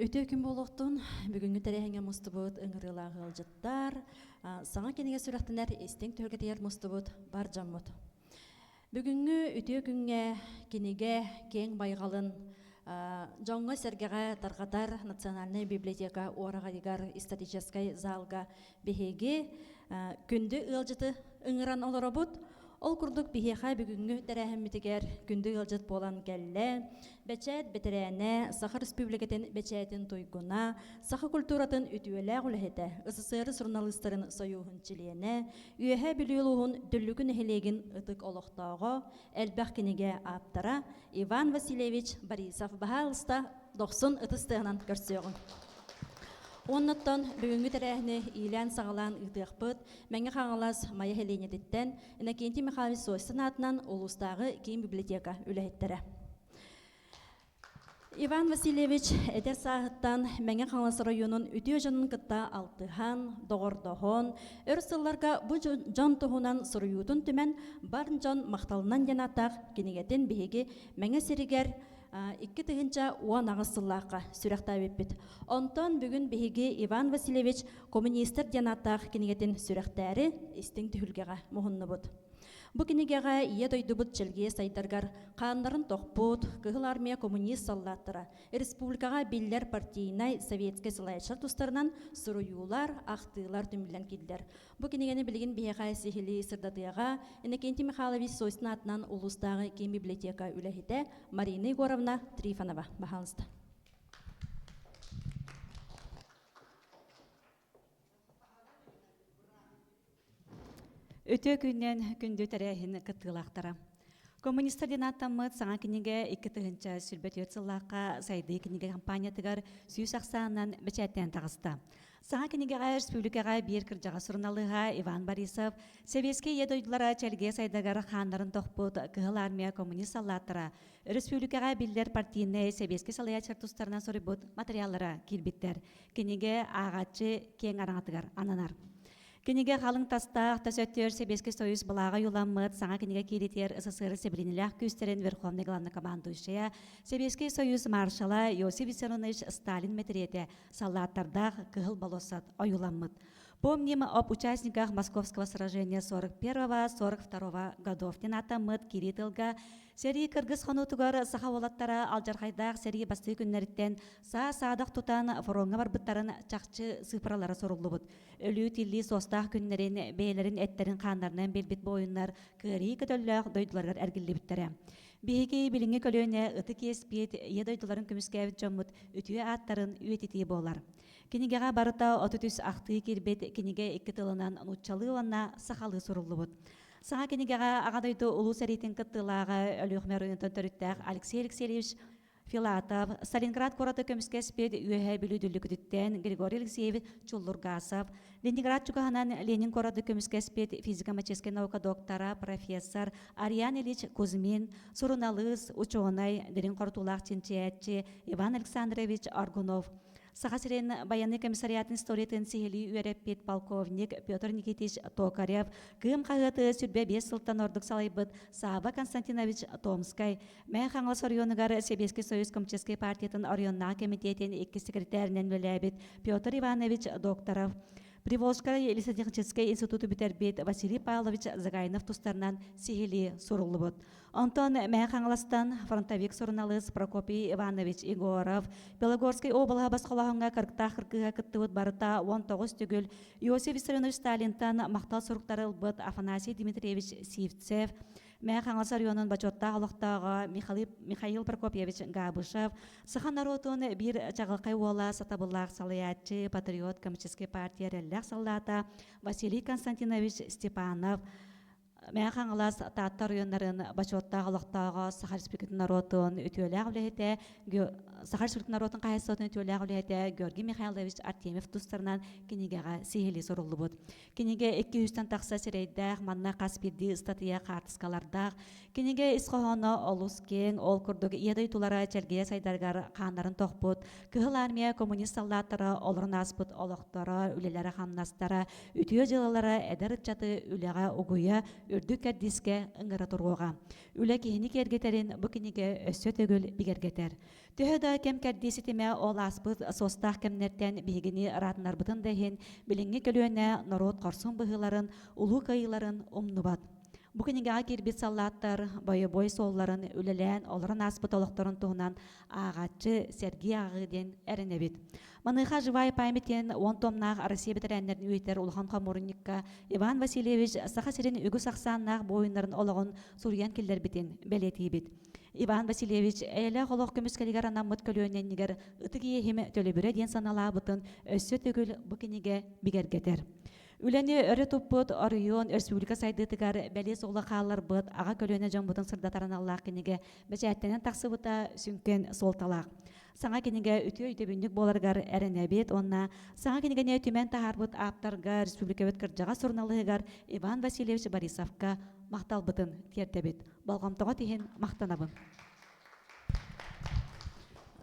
Үтүө күн буолуохтун. Бүгүҥҥү тэрээһиҥҥэ мустубут ыҥырыылаах ыалдьыттар, саҥа кинигэ сүрэхтэнэр истиҥ түһүлгэтигэр мустубут бар дьоммут. Бүгүҥҥү үтүө күҥҥэ кинигэ киэҥ байҕалын дьоҥҥо-сэргэҕэ тарҕатар Национальнай библиотека уораҕайыгар историческай залга биһиги күндү ыалдьыты ыҥыран олоробут. Ол курдук биһиэхэ бүгүҥҥү тэрээһиммитигэр күндү ыалдьыт буолан кэллэ. Бэчээт бэтэрээнэ, Саха Республикатын бэчээтин туйгуна, саха культуратын үтүөлээх үлэһитэ, СССР суруналыыстарын сойууһун чилиэнэ, Үөһээ Бүлүү улууһун Дүллүкү нэһилиэгин ытык олохтооҕо, элбэх кинигэ ааптара Иван Васильевич Борисов баһаалыста дохсун ытыс тыаһынан көрсүөҕүҥ. Уоннаттан бүгүҥҥү тэрээһини иилээн-саҕалаан ыытыахпыт Мэҥэ Хаҥалас Майа сэлиэнньэтиттэн Иннокентий Михайлович Сосин аатынан улуустааҕы киин библиотека үлэһиттэрэ. Иван Васильевич эдэр сааһыттан Мэҥэ Хаҥалас оройуонун үтүө дьонун кытта алтыһан, доҕордоһон, өр сылларга бу дьон туһунан суруйуутун түмэн бар дьон махталынан диэн ааттаах кинигэтин биһиги Мэҥэ сиригэр 2018 сыллаахха сүрэхтээбиппит. Онтон бүгүн биһиги Иван Васильевич Коммунистар диэн ааттаах кинигэтин сүрэхтээри истиҥ түһүлгэҕэ муһуннубут. Бу кинигэҕэ Ийэ дойдубут чэлгийэ сайдаргар хааннарын тохпут Кыһыл Армия коммунист саллааттара республикаҕа биллэр партийнай советскай салайааччылар тустарынан суруйуулар, ахтыылар түмүллэн киирдилэр. Бу кинигэни билигин биһиэхэ сиһилии сырдатыаҕа Иннокентий Михайлович Сосин аатынан улуустааҕы киин библиотека үлэһитэ Марина Егоровна Трифонова. Баһаалыста. Үтүө күннэн күндү тэрээһин кыттыылаахтара. Коммунистар диэн ааттаммыт саҥа кинигэ 2024 сыллаахха сайдыы кинигэ компаниятыгар сүүс ахсаанынан бэчээттээн таҕыста. Саҥа кинигэҕэ республикаҕа биир кырдьаҕас суруналыыһа Иван Борисов Сэбиэскэй Ийэ дойдулара чэлгиэ сайдагар хааннарын тохпут Кыһыл Армия коммунист саллааттара республикаҕа биллэр партийнай сэбиэскэй салайааччылар тустарынан суруйбут материаллара киирбиттэр. Кинигэ ааҕааччы киэҥ араҥатыгар ананар. Кинигэ халыҥ тастаах, тас өттүгэр Сэбиэскэй Союз былааҕа ойууламмыт саҥа кинигэ кииритигэр СССР сэбилиниилээх күүстэрин Верховный главнокомандующайа, Сэбиэскэй Союз маршала Иосиф Виссарионович Сталин мэтириэтэ саллааттардаах Кыһыл болуоссат ойууламмыт. Помним об участниках Московского сражения 41-42 годов диэн ааттаммыт киирии тылга сэрии кыргыс хонуутугар саха уолаттара алдьархайдаах сэрии бастыы күннэриттэн саа-саадах тутан фроҥҥа барбыттарын чахчы сыыппаралара суруллубут. Өлүү-тиллии суостаах күннэрин бэйэлэрин эттэрин хааннарынан билбит буойуннар кыарыы көтөллөөх дойдуларыгар эргиллибиттэрэ. Биһиги билиҥҥи көлүөнэ ытык иэспит Ийэ дойдуларын көмүскээбит дьоммут үтүө ааттарын үйэтитии буолар. Кинигэҕэ барыта 33 ахтыы киирбит кинигэ икки тылынан нууччалыы уонна сахалыы суруллубут. Саҥа кинигэҕэ Аҕа дойду Улуу сэриитин кыттыылааҕа Өлүөхүмэ оройуонтан төрүттээх Алексей Алексеевич Филатов, Сталинград куораты көмүскэспит Үөһээ Бүлүү Дүллүкүтүттэн Григорий Алексеевич Чуллургасов, Ленинград чугаһынан Ленин куораты көмүскэспит физико-математическай наука доктора, профессор Ариан Ильич Кузьмин, суруналыыс, учуонай, дириҥ хорутуулаах чинчийээччи Иван Александрович Аргунов, Саха сирин байыаннай комиссариатын историятын сиһилии үөрэппит полковник Петр Никитич Токарев, Кыым хаһыаты 25 сылтан ордук салайбыт Сааба Константинович Томскай, Мэҥэ Хаҥалас оройуонугар Сэбиэскэй Союз Коммунистическай партиятын оройуоннааҕы кэмитиэтин иккис секретаринэн үлэлээбит Петр Иванович Докторов, Приволжскай лесотехническэй институту бүтэрбит Василий Павлович Загайнов тустарынан сиһилии суруллубут. Онтон Мэҥэ Хаҥаластан фронтовик суруналыыс Прокопий Иванович Егоров, Белогорскай уобалаһа босхолооһуҥҥа кырыктаах кыргыһа кыттыбыт барыта 19 төгүл Иосиф Виссарионович Сталинтан махтал суруктары ылбыт Афанасий Дмитриевич Сивцев, Мэҥэ Хаҥалас оройуонун бочуоттаах олохтооҕо Михаил Прокопьевич Габышев, саха норуотун биир чаҕылхай уола, сатабыллаах салайааччы, патриот, коммунистическай партия эрэллээх саллаата Василий Константинович Степанов, Мэҥэ Хаҥалас Таатта оройуоннарын бочуоттаах олохтооҕо Саха Республикатын норуотун үтүөлээх үлэһитэ Саха Республикатын норуотун хаһаайыстыбатын үтүөлээх үлэһитэ Георгий Михайлович Артемьев тустарынан кинигэҕэ сиһилии суруллубут. Кинигэ икки үстэн тахса сирэйдээх, манна хас биирдии ыстатыйа хаартыскалардаах. Кинигэ ис хоһооно олус киэҥ, ол курдук Ийэ дойдулара чэлгийэ сайдарыгар хааннарын тохпут, Кыһыл Армия коммунист саллааттара олорон ааспыт олохторо, үлэлэрэ-хамнастара, үтүө дьыалалара эдэр ыччаты үлэҕэ угуйа, үрдүк кэрдиискэ ыҥыра туруоҕа. Үлэ киһини киэргэтэрин бу кинигэ өссө төгүл бигэргэтэр. Төһө да кэм-кэрдии ситимэ ол ааспыт суостаах кэмнэртэн биһигини ыраатынарбытын да иһин, билиҥҥи көлүөнэ норуот хорсун быһыыларын, улуу кыайыыларын умнубат. Бу кинигэҕэ киирбит саллааттар бойобуой суолларын үлэлээн олорон ааспыт олохторун туһунан ааҕааччы сэргии ааҕыы диэн эрэнэбит. Маныаха «Живая память» диэн уон томнаах Россия бэтэрээннэрин үйэтигэр улахан хомуурунньукка Иван Васильевич Саха сирин үгүс ахсааннаах буойуннарын олоҕун суруйан киллэрбитин бэлиэтиибит. Иван Васильевич эйэлээх олох көмүскэлигэр анаммыт көлүөнэ иннигэр ытык иэһим төлөбүрэ диэн саналаабытын өссө төгүл бу кинигэ бигэргэтэр. Үлэни өрө туппут оройуон өрөспүүбүлүкэ сайдыытыгар бэлиэ суола хаалларбыт аҕа көлүөнэ дьоммутун сырдатар аналлаах кинигэ бэчээттэнэн тахсыбыта сүҥкэн суолталаах. Саҥа кинигэ үтүө өйдөбүнньүк буоларыгар эрэнэбит уонна саҥа кинигэни түмэн таһаарбыт ааптарга республикабыт кырдьаҕас суруналыыһыгар Иван Васильевич Борисовка махталбытын тиэрдэбит. Болҕомтоҕут иһин махтанабын.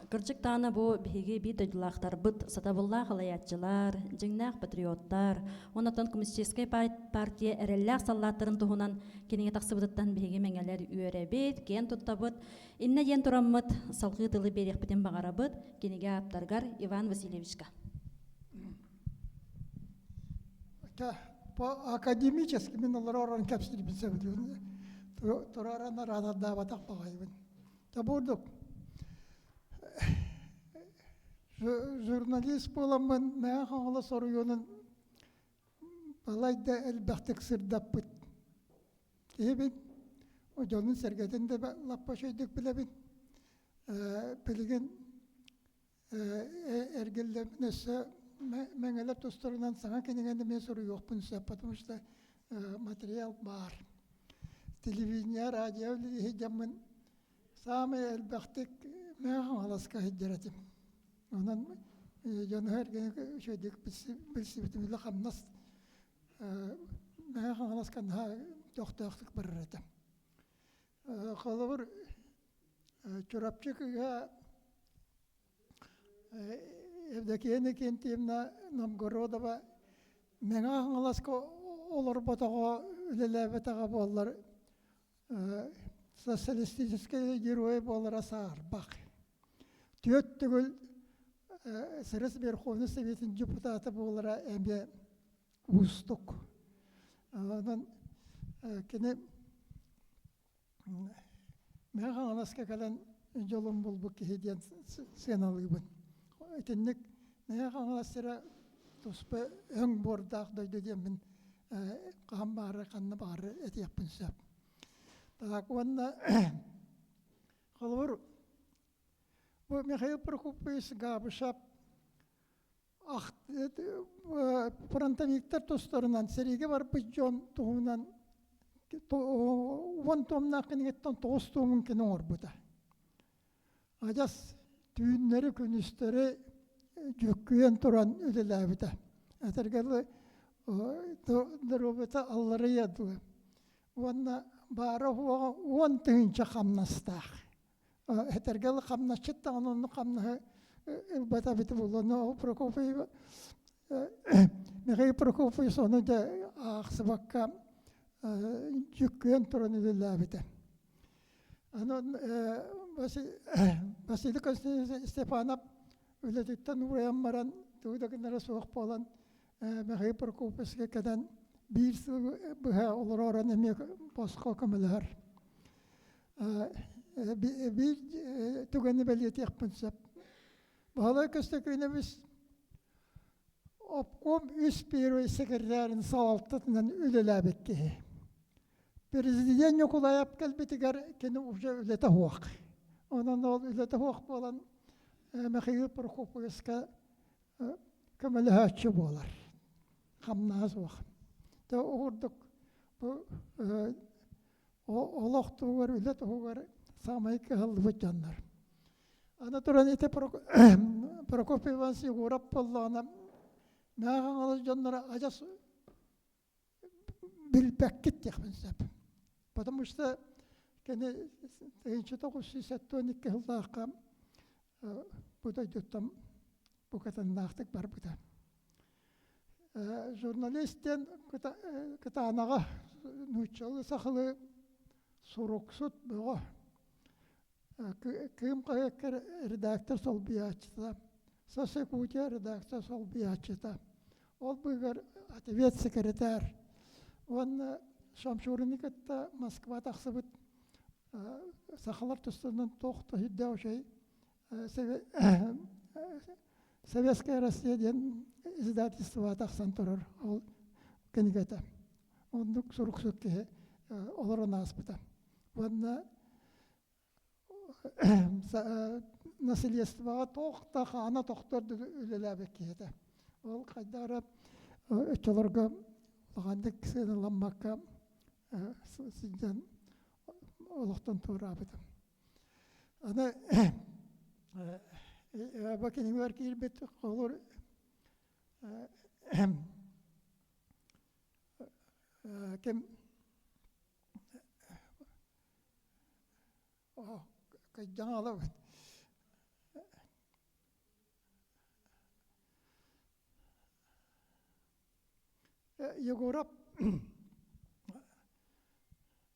Кырдьык даҕаны бу биһиги биир дойдулаахтарбыт, сатабыллаах алайааччылар, дьиҥнээх патриоттар, оннотон Коммунистическай партия эрэллээх саллааттарын туһунан кинигэ тахсыбытыттан биһиги мэҥэлэр үөрэбит, киэн туттабыт. Иннэ диэн тураммыт салгыы тылы биэриэхпитин баҕарабыт кинигэ ааптарыгар Иван Васильевичка. По академически мин олорон кэпсиирбин сөбүлүүбүн. Тураран араатардаабатах баҕайыбын. Табурдук журналист буоламмын Мэҥэ Хаҥалас оройуонун балайда элбэхтик сырдаппыт киһибин. Дьонун-сэргэтин да лаппа үчүгэйдик билэбин. Билигин эргиллэммин өссө мэҥэлэр тустарынан саҥа кинигэни эмиэ суруйуохпун сөп, потому что материал баар. Телевидение, радио иһдьэммин саамай элбэхтик Мэҥэ Хаҥаласка сылдьар этим. Онон дьону эргини үчүгэйдик билсибитим үлэ-хамнас Мэҥэ Хаҥаласка наһаа көхтөөхтүк барар этэ. Холобур, Чурапчы кыыһа Евдокия Иннокентьевна Новгородова Мэҥэ Хаҥаласка олорботоҕо, үлэлээбэтэҕэ буоллар социалистическай герой буолара саарбах. Түөрт төгүл СРС Верховнай Советын депутата буолара эмиэ уустук. Онон кини Мэҥэ Хаҥаласка кэлэн дьолун булбут киһи диэн сыаналыыбын. Итинник Мэҥэ Хаҥалас сирэ туспа өҥ буордаах дойду диэммин хаһан баҕарар, ханна баҕарар этиэхпин сөп. Так уонна холобур бу Михаил Прокопьевич Габышев фронтовиктар тустарынан сэриигэ барбыт дьон туһунан уон туомнаах кинигэттэн тоҕус туомун кини оҥорбута. Адьас түүннэри күнүстэри дьүккүйэн туран үлэлээбитэ. Этэргэ дылы доруобуйата алларыйа дылы. Уонна баара-суоҕа уон тыһыынча хамнастаах. Этэргэ дылы хамнасчыт даҕаны оннук хамнаһы ылбата эбитэ буолуо. Но Прокопий Михаил Прокопьевич ону дьэ аахсыбакка дьүккүйэн туран үлэлээбитэ. Онон Василий Константинович Степанов үлэтиттэн уурайан баран тугу да гынара суох буолан Михаил Прокопьевичка кэлэн биир сыл быһа олоророн эмиэ босхо көмөлөһөр. Биир түгэни бэлиэтиэхпин сөп. Баһылай Көстөкүүнэбис обком үс первый секретарын салалтатынан үлэлээбит киһи. Президент Ньукулайап кэлбитигэр кини уже үлэтэ суох. Онон ол үлэтэ суох буолан Михаил Прокопьевичка көмөлөһөөччү буолар. Хамнаһа суох. Тэ уһурдук бу олох туһугар, үлэ туһугар саамай кыһаллыбыт дьоннор. Аны туран ити Прокопий Иванович Егоров буоллаҕына, Мэҥэ Хаҥалас дьонноро адьас билбэккит диэхпин сөп. Потому что кини 1972 сыллаахха бу дойдуттан букатыннаахтык барбыта. Журналист диэн кытаанаҕа. Нууччалыы сахалыы суруксут бөҕө. Кыым хаһыакка редактор солбуйааччыта, Саша Якутия редактор солбуйааччыта. Ол быыһыгар ответ секретарь. Уонна Шамшурины кытта Москва тахсыбыт сахалар тустарынан туох да сүрдээх үчүгэй Советская Россия диэн издательствоҕа тахсан турар ол кинигэтэ. Оннук суруксут киһи олорон ааспыта. Уонна наследствоҕа туох да хаана тохтор үлэлээбит киһи этэ. Ол хайдах эрэ оччолорго улаханнык сыаналаммакка сылдьан олохтон туораабытым. Аны бу кинигэр киирбит холур ким кыдьаҥалабыт Егоров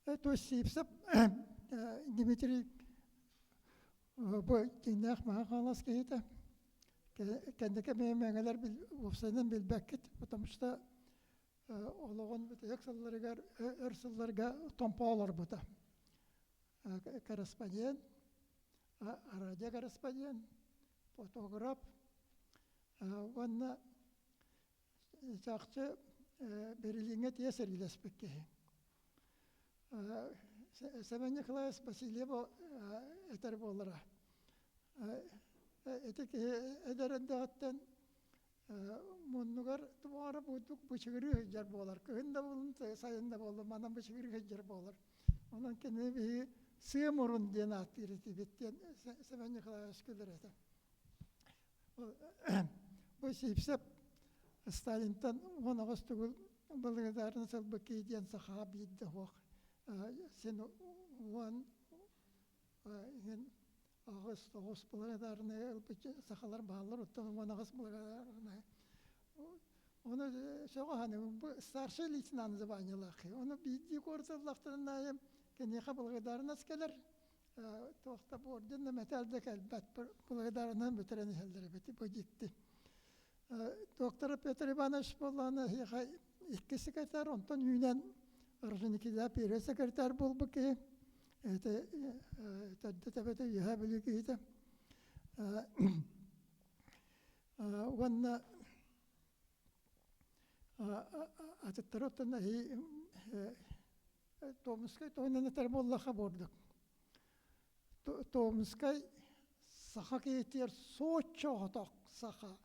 то есть Сивцев Дмитрий бу дьиҥнээх Маһа Хаҥалас киһитэ. Кэнники мэҥэлэр уопсайынан билбэккит, потому что олоҕун бүтэһик сылларыгар өр сылларга Томпо олорбута. Корреспондент, радио корреспондент, фотограф уонна чахчы Берлиҥҥэ тиийэ сэриилэспит киһи. Семен Николаевич Васильев этэр буолара. Ити киһи эдэр эрдэҕиттэн муннугар туора бурдук бычыгырыы сылдьар буолар. Кыһын да буоллун, сайын да буоллун, манан бычыгырыы сылдьар буолар. Онон кини биһиги сыа мурун диэн ааттыыр этибит диэн Семен Николаевич күлэр этэ. Бу Сивцев Сталинтан 18 төгүл благодарность ылбыт киһи диэн сахаҕа биирдэ суох. Син уон аҕыс тоҕус благодарнай ылбыт сахалар бааллар, оттон 18 благодарнай. Ону сөҕө саныыбын, бу старший лейтенант званиелаах киһи. Ону биирдии куорат ыллахтарына аайы киниэхэ благодарность кэлэр, туох да орден да мэтээл да кэлбэт, благодарынан бүтэрэн иһэллэр эбит, бу дьикти. Доктор Петр Иванович буоллаҕына эһиэхэ икки секретарь, онтон үүнэн Орджоникидзе первый секретарь буолбут киһи, это төрдө төбөтө Үөһээ Бүлүү киһитэ. Уонна атыттары оттон Томскай туһунан этэр буоллахха буордук. Томскай саха киһитигэр соччо оҕотох саха.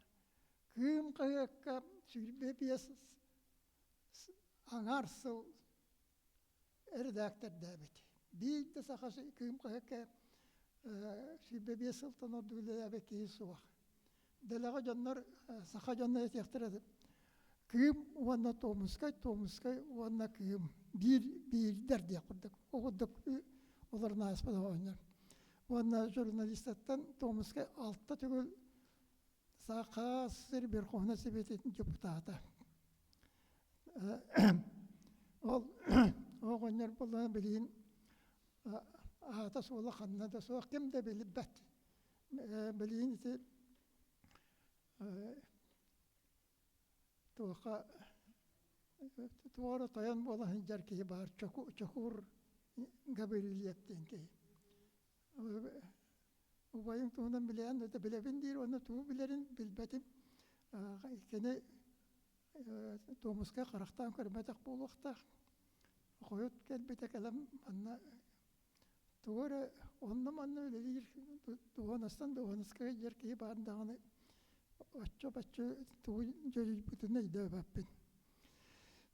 Кыым хаһыакка 25 аҥаар сыл эрэдээктэрдээбит. Биир да саха Кыым хаһыакка 25 сылтан ордук үлэлээбит киһи суох. Дэлэҕэ дьоннор саха дьонно этиэхтэрэ Кыым уонна Томскай, Томскай уонна Кыым биир биирдэр диэх курдук. Ол курдук олорон ааспыт оҕонньор. Уонна журналистартан Томскай алта төгүл Саха сир Верховнай Советын депутата. Ол оҕонньор буоллаҕына билигин аата суола ханна да суох, ким да билбэт. Билигин ити туохха туора тойон буола сылдьар киһи баар Чокуур Гаврильев диэн киһи. Убайым туһунан билээн да билэбин диир уонна тугу билэрин билбэтим. Кини Туомуска харахтаан көрбөтөх буолуохтаах. Хойут кэлбитэ кэлэн манна тугу эрэ онно-манна үлэлиир дуоһунастан дуоһунаска сылдьар киһи баар даҕаны оччо-бачча тугу дьөлүйбүтүн өйдөөбөппүн.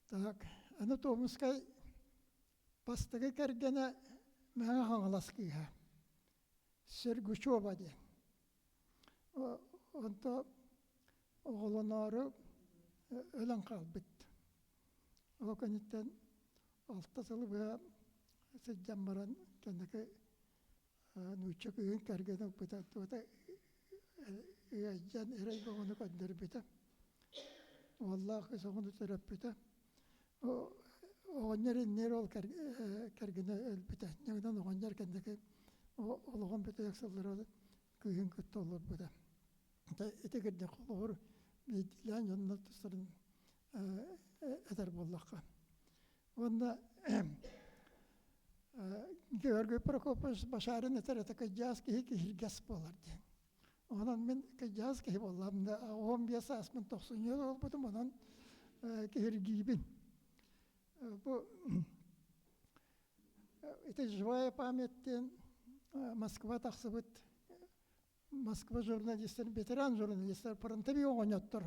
Так, аны Туомускай бастакы кэргэнэ Мэҥэ Хаҥалас кыыһа Сергучева диэн. Онто оҕолоноору өлөн хаалбыт. Ол кэнниттэн алта сылы быһа сылдьан баран кэнники нуучча кыыһын кэргэн ылбыта туота ыалдьан эрэй бөҕөнү көрдөрбүтэ. Уоллаах кыыс оҕону төрөппүтэ. Оҕонньор иннигэр ол кэргэнэ өлбүтэ. Инньэ оҕонньор кэнники олоҕун бүтэһик сыллара кыыһын кытта олорбута. Ити кырдьык холобур биирдиилээн дьоннор тустарын этэр буоллахха. Уонна Георгий Прокопович Башарин этэр этэ кырдьаас киһи киһиргэс буолар диэн. Онон мин кырдьаас киһи буоллам да 15 сааспын тохсунньу буолбутум, онон киһиргиибин. Бу ити «Живая память» диэн Москва тахсыбыт Москва журналистар, ветеран журналистар, фронтовик оҕонньоттор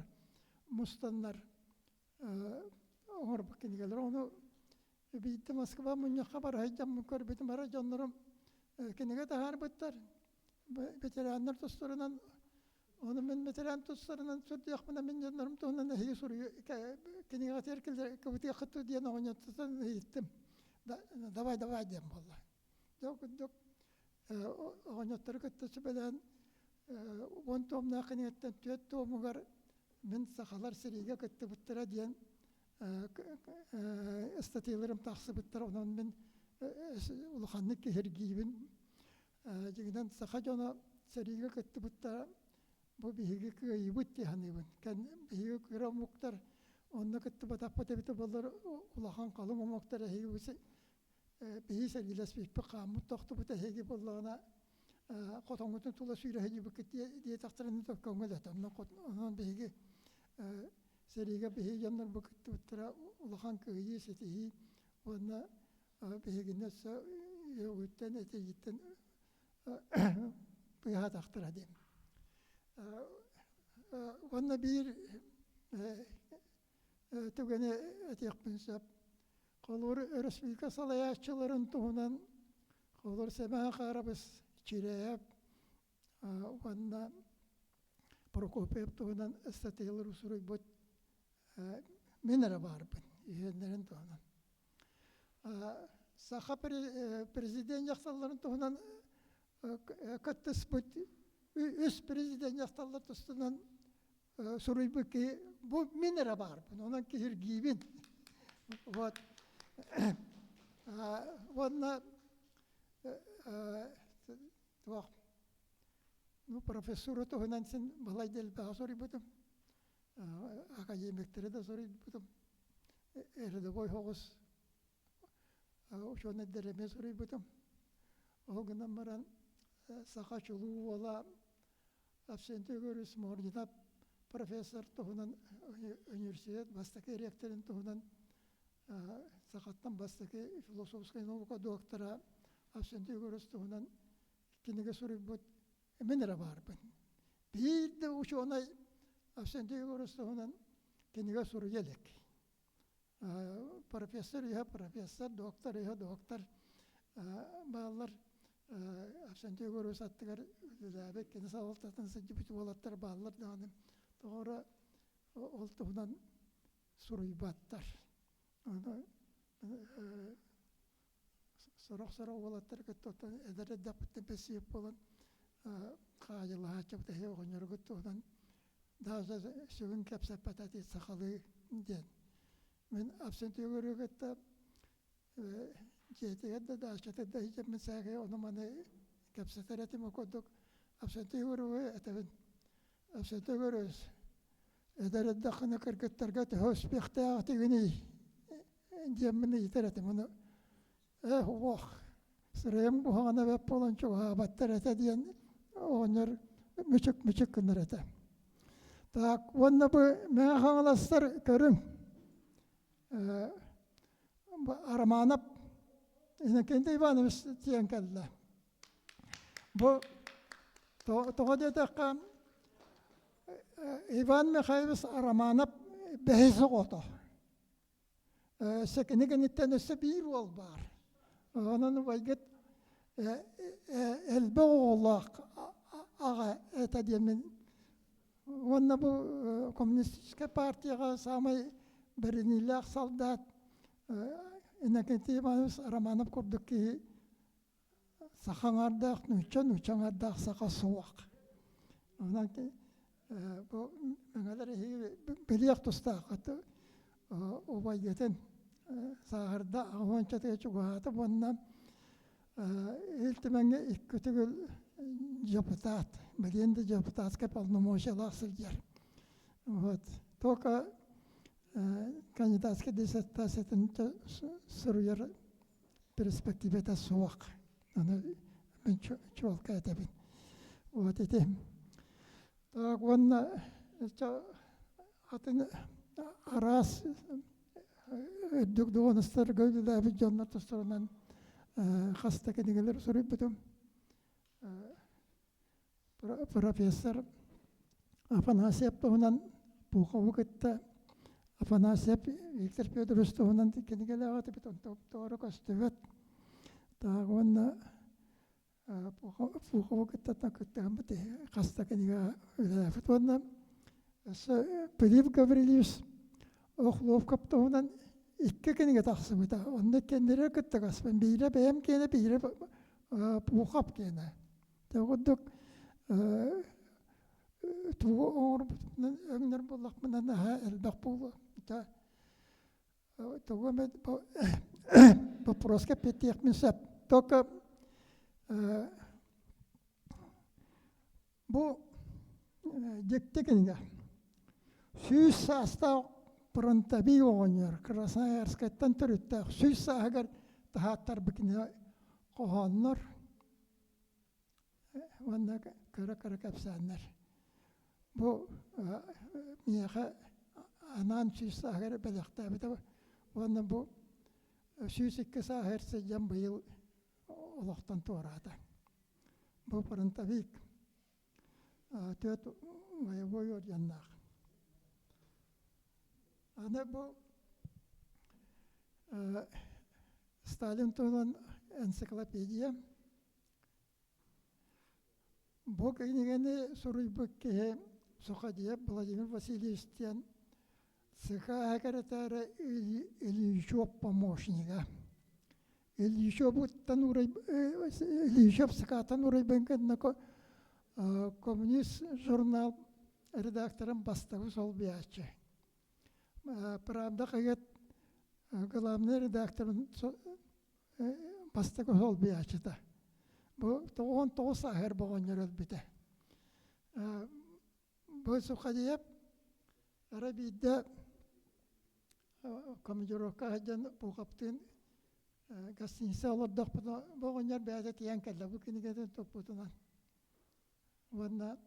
мустаннар оҥорбут кинигэлэр. Ону биирдэ Москва мунньахха бара сылдьаммын көрбүтүм, бары дьоннорум кинигэ таһаарбыттар. Ветераннар тустарынан, ону мин ветеран тустарынан сурдуйахпына мин дьоннорум туһунан эһиги суруйу кинигэҕэ кыбытыаххыт диэн оҕонньоттон ыйыттым. Давай, давай диэн буолла. Дьэ, курдук оҕонньоттору кытта сүбэлээн 10 туомнаах кинигэттэн түөрт туомугар мин сахалар сэриигэ кыттыбыттара диэн ыстатыйаларым тахсыбыттар. Онон мин улаханнык киһиргиибин. Дьиҥинэн саха дьоно сэриигэ кыттыбыттара бу биһиги кыайыыбыт дии саныыбын. Биһиги кыра омуктар онно кыттыбатахпыт эбитэ буоллар улахан халыҥ омуктар эһиги биһи сэриилэспиппит хааммыт тохтубут эһиги буоллаҕына хотоҥҥутун тула сүүрэ сылдьыбыккыт диэтэхтэринэ көҥүл этэ. Онон биһиги сэриигэ биһиги дьоннорбут кыттыбыттара улахан кыайыы, ситиһии уонна биһигини өссө үөҕүүттэн, этиигиттэн быыһаатахтара диэн. Уонна биир түгэни этиэхпин сөп. Холобур, өрөспүүбүлүкэ салайааччыларын туһунан холобур Сэмэн Хаарабыс Чирээп уонна Прокопьев туһунан ыстатыйалары суруйбут мин эрэ баарбын үһүөннэрин туһунан. Саха президент дьахталларын туһунан кыттыспыт үс президент дьахталлар тустунан суруйбут киһи бу мин эрэ баарбын, онон киһиргиибин. Вот. Уонна туох ну профессура туһунан син балай да элбэҕи суруйбутум. Академиктары да суруйбутум. Рядовой соҕус учуонайдары эмиэ суруйбутум. Ол гынан баран саха чулуу уола Авсентий Егорович Мординов профессор туһунан университет бастакы ректорын туһунан сахаттан бастакы философскай наука доктора Авсентий Егорович туһунан кинигэ суруйбут мин эрэ баарбын. Биир да учуонай Авсентий Егорович туһунан кинигэ суруйа илик. Профессор үһэ профессор, доктор үһэ доктор бааллар. Авсентий Егорович аттыгар үлэлээбит, кини салалтатын сылдьыбыт уолаттар бааллар даҕаны тоҕо эрэ ол туһунан суруйбаттар. Аны сорох-сорох уолаттары кытта оттон эдэр эрдэхпиттэн бэссиэп буолан хаадьылаһааччыбыт эһи оҕонньоргут туһунан даже сүгүн кэпсэппэтэ ити сахалыы диэн. Мин Авсентий кытта дьиэтигэр да даачатыгар да сылдьаммын сээкэй ону-маны кэпсэтэр этим ол курдук Авсентий Егоровы этэбин. Авсентий Егорович, эдэр эрдэххинэ кыргыттарга төһө успехтаах этигиний диэммин ыйытар этим. Ону ээх уох сырайым куһаҕана бэрт буолан чугаһаабаттар этэ диэн оҕонньор мүчүк-мүчүк гынар этэ. Так, уонна бу Мэҥэ Хаҥаластар көрүҥ. Романов Иннокентий Иванович тиийэн кэллэ. Бу тоҕо диэтэххэ Иван Михайлович Романов бэһис оҕото. Өссө кини кэнниттэн өссө биир уол баар. Онон убайгыт элбэх оҕолоох аҕа этэ диэммин уонна бу коммунистическай партияҕа саамай бэриниилээх солдат Иннокентий Иванович Романов курдук киһи саха аҥаардаах нуучча, нуучча аҥаардаах саха суох. Онон бу мэҥэлэр эһиги билиэх тустааххыт убайгытын. сааһырда аҕыс чугаһаата уонна Ил Түмэҥҥэ икки төгүл депутат, билигин да депутатскай полномочиялаах сылдьар. Вот. Только кандидатскай диссертациятын суруйар перспективата суох. Аны мин чуолкай этэбин. Вот ити. Так уонна атын араас үрдүк дуонастарга үлэлээбит дьоннор тустарынан хас да кинигэлэр суруйбутум. Профессор Афанасьев туһунан Пухову кытта Афанасьев Виктор Федорович туһунан кинигэлээх этибит, онтон тоҕо көстүбэт. Так уонна Пухову кытта кыттыһаммыт хас да кинигэ үлэлээбит уонна өссө Пилип Гаврильевич Охлопков туһунан икки кинигэ тахсыбыта. Онно иккиэннэрэ кыттыгаспын. Биирэ бэйэм киэнэ, биирэ Пухов киэнэ. Ол курдук тугу оҥорбутунан өҥнөр буоллахпына наһаа элбэх буолуо. Тугу эмэ боппуруоска эппиэттиэхпин сөп. Только бу дьикти кинигэ. 100 саастаах фронтовик оҕонньор Красноярскайтан төрүттээх 100 сааһыгар таһааттарбыт кинигэ хоһооннор уонна кыра-кыра кэпсээннэр. Бу миэхэ анаан 100 сааһыгар бэлэхтээбитэ уонна бу 102 сааһыгар сылдьан быйыл олохтон туораата. Бу фронтовик түөрт боевой орденнаах. Аны бу Сталин туһунан энциклопедия. Бу кинигэни суруйбут киһи Сухадиев Владимир Васильевич диэн ЦК секретаря Ильичев помощнига. Ильичевуттан Ильичев ЦК-тан урайбын кэннэ Коммунист журнал редакторын бастакы солбуйааччы. Правда хаһыат главный редакторын бастакы солбуйааччыта. Бу 99 сааһыгар боҕонньор өлбүтэ. Бу Сухадиев ара биирдэ командировка сылдьан Пуховтыын гостиница олордохпутуна бу оҕонньор бэйэтэ тиийэн кэллэ бу кинигэтин туппутунан. Уонна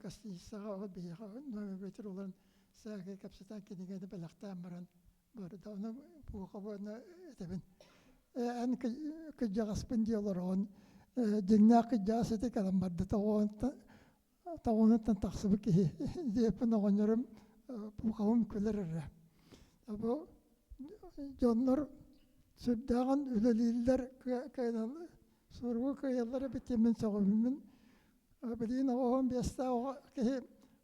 гостиницаҕа ол биһиэхэ номербитигэр олорон сээкэй кэпсэтэн кинигэни бэлэхтээн баран барда. Ону Пухову этэбин эн кырдьаҕаспын дии олороҕун дьиҥнээх кырдьаҕас ити кэлэн барда тоҕуонуттан тахсыбыт киһи диэппин оҕонньорум Пуховым күлэр эрэ. Бу дьоннор сүрдээҕин үлэлииллэр кыайан Суругу кыайаллар эбит диэн сөҕөбүммүн. Билигин оҕом биэстээх оҕо киһи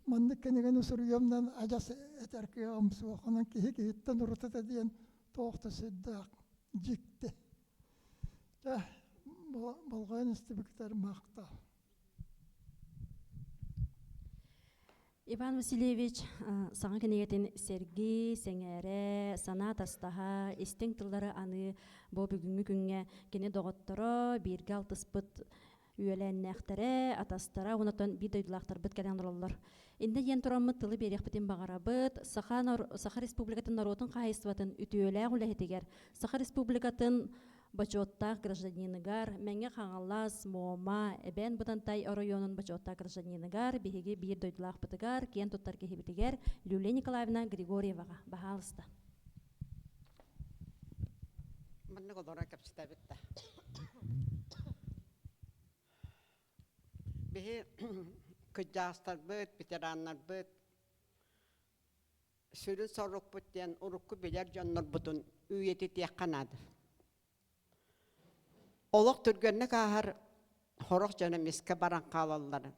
маннык кинигэни суруйуомнан адьас этэр кыаҕым суох. Онон киһи киһиттэн урутата диэн туох да сүрдээх дьикти. Дьэ, болҕойон истибиккитигэр махтал. Иван Васильевич саҥа кинигэтин сэргии, сэҥээрэ, санаа тастаһа, истиҥ тыллары аныы бу бүгүҥҥү күҥҥэ кини доҕотторо, бииргэ алтыспыт үөлээннээхтэрэ, атастара уонна биир дойдулаахтарбыт кэлэн олороллор. Иннэ диэн тураммыт тылы биэриэхпитин баҕарабыт. Саха, Саха Республикатын норуотун хаһаайыстыбатын үтүөлээх үлэһитигэр, Саха Республикатын бочуоттаах гражданиныгар, Мэҥэ Хаҥалас, Муома, Эбээн Бытантай оройуонун бочуоттаах гражданиныгар, биһиги биир дойдулаахпытыгар, киэн туттар киһибитигэр Люлия Николаевна Григорьеваҕа баһаалыста. Маннык олоро кэпсэтэбит да. Биһи кыдьаастарбыт, ветераннарбыт Сүрүн сорукпут диэн урукку билэр дьоннорбутун үйэтитиэххэ наада. Олох түргэнник ааһар, сорох дьон эмискэ баран хаалаллар.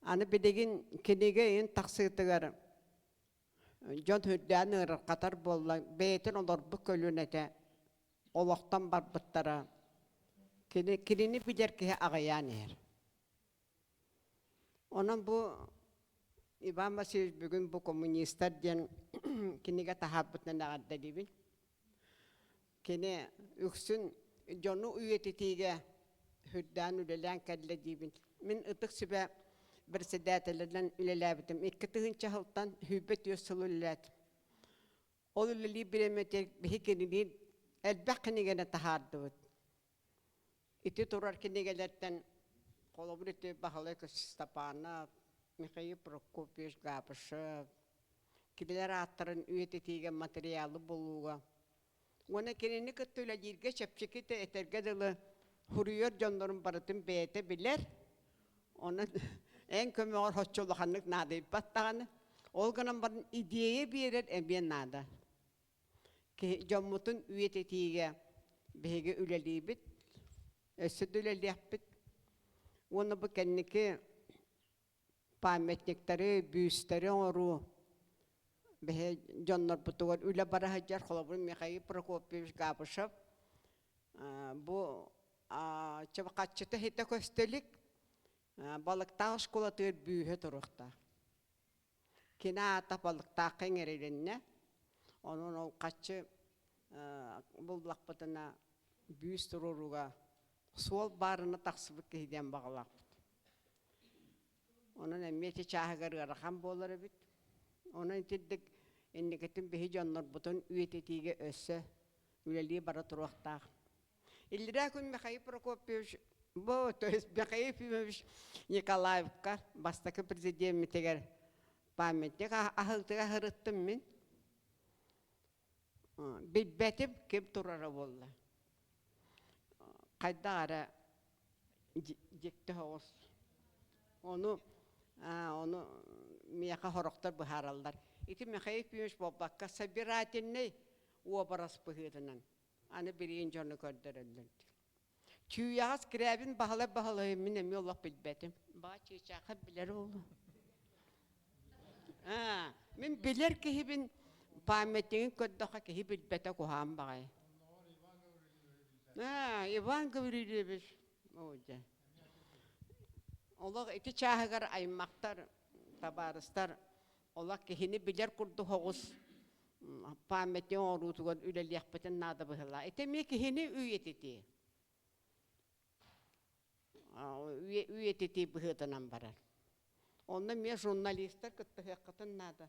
Аны билигин кинигэ ыйын тахсыытыгар дьон үрдээн ыарырҕатар буолла, бэйэтин олорбут көлүөнэтэ олохтон барбыттара. Кини, кинини билэр киһи аҕыйаан иһэр. Онон бу Иван Васильевич бүгүн бу коммунистар диэн кинигэ таһаарбытынан эҕэрдэлиибин. Кини үксүн дьону үйэтитиигэ үрдээн үлэлээн кэллэ диибин. Мин Ытык Сүбэ председателинэн үлэлээбитим. 2000 сылтан 24 сыл үлэлээтим. Ол үлэлиир бириэмэтигэр биһи кинилиин элбэх кинигэни таһаардыбыт. Ити турар кинигэлэртэн холобур ити Баһылай Степанов, Михаил Прокопьевич Габышев кинилэр ааттарын үйэтитиигэ материалы булууга уонна кинини кытта үлэлииргэ чэпчэки этэргэ дылы суруйар дьоннорун барытын бэйэтэ билэр. Онон эн көмөҕөр соччо улаханнык наадыйбат даҕаны. Ол гынан баран идиэйэ биэрэр эмиэ наада. Дьоммутун үйэтитиигэ биһиги үлэлиибит, өссө да үлэлиэхпит. Уонна бу кэнники памятниктары, бүүстэри оҥоруу биһи дьоннорбутугар үлэ бара сылдьар. Холобур, Михаил Прокопьевич Габышев бу чабакаччыта хитэ көстө илик, балыктаах оскуолатыгар бүүһэ туруохтаах. Кини аата балыктаахха иҥэрилиннэ. Онон ол хаччы буллахпытына бүүс туруорууга суол баарына тахсыбыт киһи диэн баҕалаахпыт. Онон эмиэ ити чааһыгар ыарахан буолар эбит. Онон итирдик инникитин биһи дьоннорбутун үйэтитиигэ өссө үлэлии бара туруохтаах. Иллирээ күн Михаил Прокопьевич, бу, то есть Михаил Ефимович Николаевка бастакы президеммитигэр памятник аһылтыга сырыттым мин. Билбэтим ким турара буолла. Хайдах эрэ дьикти соҕус. Ону ону миэхэ сорохтор быһаараллар. Ити Михаил Ефимович буолбакка собирательный уобарас быһыытынан аны билигин дьону көрдөрөллөр. Чүүйэҕэ Скрябин Баһылай Баһылайын мин эмиэ олох билбэтим. Баа чыычаахап билэр буолуо. Мин билэр киһибин памятнигын көрдөххө киһи билбэтэ куһаан баҕайы. Иван Гаврильевич дьэ. Олох ити чааһыгар аймахтар, табаарыстар олох киһини билэр курдук оҕус памятник оҥоруутугар үлэлиэхпитин наада быһыылаах. Ити эмиэ киһини үйэтитии. Үйэтитии быһыытынан барар. Онно эмиэ журналистар кыттыһыаххытын наада.